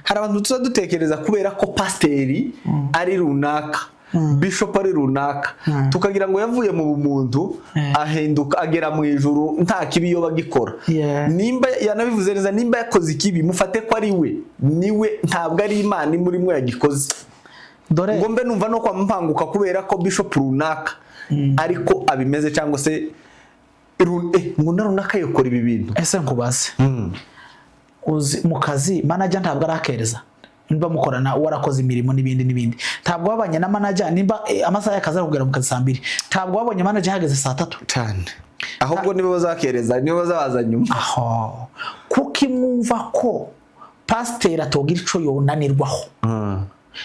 Hari abantu tuza dutekereza kubera ko pasiteri ari runaka, bishop ari runaka, tukagira ngo yavuye mu bumuntu ahinduka agera mu ijuru, nta kibi yoba agikora. Nimba yanabivuze neza, nimba yakoze ikibi, mufate ko ari we, niwe, ntabwo ari Imana imurimo yagikoze. Dore ngo mbe numva no kwa mpanguka kubera ko bishop runaka ariko abimeze, cyangwa se ngo na runaka yokora ibi bintu. Ese nkubaze, uzi mu kazi manager ntabwo arakereza nimba mukorana, warakoze imirimo n'ibindi n'ibindi, ntabwo wabanye na manager nimba amasaha y'akazi ari kugera mu kazi saa 2, ntabwo wabonye manager ahageze saa 3? Cyane, ahubwo nibo bazakereza, nibo bazabaza nyuma. Aho kuko imwumva ko pasiteri atogira ico yonanirwaho.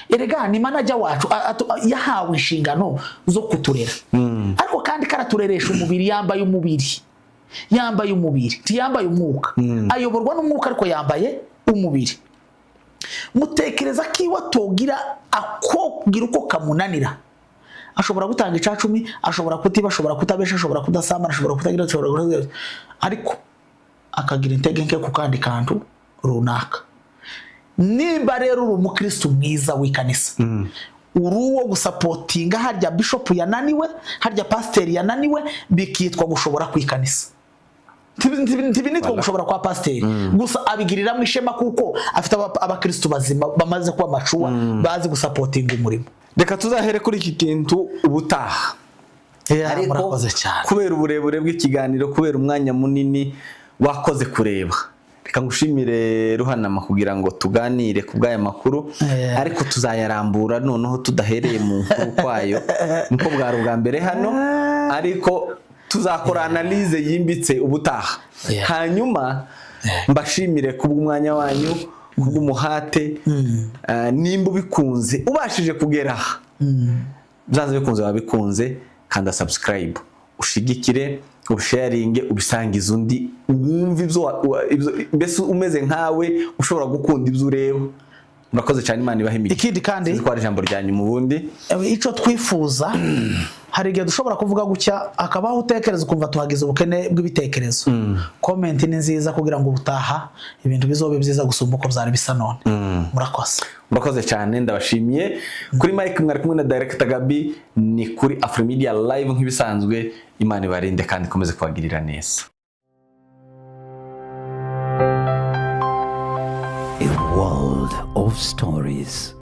Erega ni manager wacu, yahawe inshingano zo kuturera, ariko kandi karatureresha umubiri. Yambaye umubiri, yambaye umubiri, ntiyambaye umwuka. Ayoborwa n'umwuka ariko yambaye umubiri. Mutekereza ko iwe atogira akogira uko kamunanira? Ashobora gutanga icacumi, ashobora kutiba, ashobora kutabesha, ashobora kudasambana, ashobora kutagira, ashobora kutagira, ariko akagira intege nke ku kandi kantu runaka. Nimba rero uri umukristo mwiza w'ikanisa, uri uwo gusapotinga harya bishop yananiwe, harya pasiteri yananiwe, bikitwa gushobora ku ikanisa. Ntibinitwa gushobora kwa pasiteri gusa, abigiriramo ishema kuko afite abakristo bazima bamaze kuba macuwa, bazi gusapotinga umurimo. Reka tuzahere kuri iki kintu ubutaha. Ariko Murakoze cyane. kubera uburebure bw'ikiganiro, kubera umwanya munini wakoze kureba, reka ngushimire Ruhanama kugira ngo tuganire ku bw'aya makuru. Ariko tuzayarambura noneho tudahereye mu nkuru kwayo, niko bwari ubwa mbere hano, ariko tuzakora analyse yimbitse ubutaha. Hanyuma mbashimire kubw'umwanya wanyu, kubw'umuhate. Nimba ubikunze, ubashije kugera aha, byanze bikunze wabikunze, kanda subscribe, ushigikire, ubisharinge, ubisangize undi wumve ibyo mbese umeze nkawe ushobora gukunda ibyo ureba. Murakoze cyane, Imana ibahe imigisha. Ikindi kandi Sinzi ko hari ijambo rya nyuma ubundi. Icyo twifuza, hari igihe dushobora kuvuga gutya akabaho utekereza ukumva tuhagize ubukene bw'ibitekerezo. Comment ni nziza kugira ngo ubutaha ibintu bizobe byiza gusumba uko byari bisa none. Murakoze. Murakoze cyane, ndabashimiye. Kuri mike mwari kumwe na Director Gabi, ni kuri Afrimedia Live nk'ibisanzwe. Imana ibarinde kandi ikomeze kubagirira neza. A world of stories.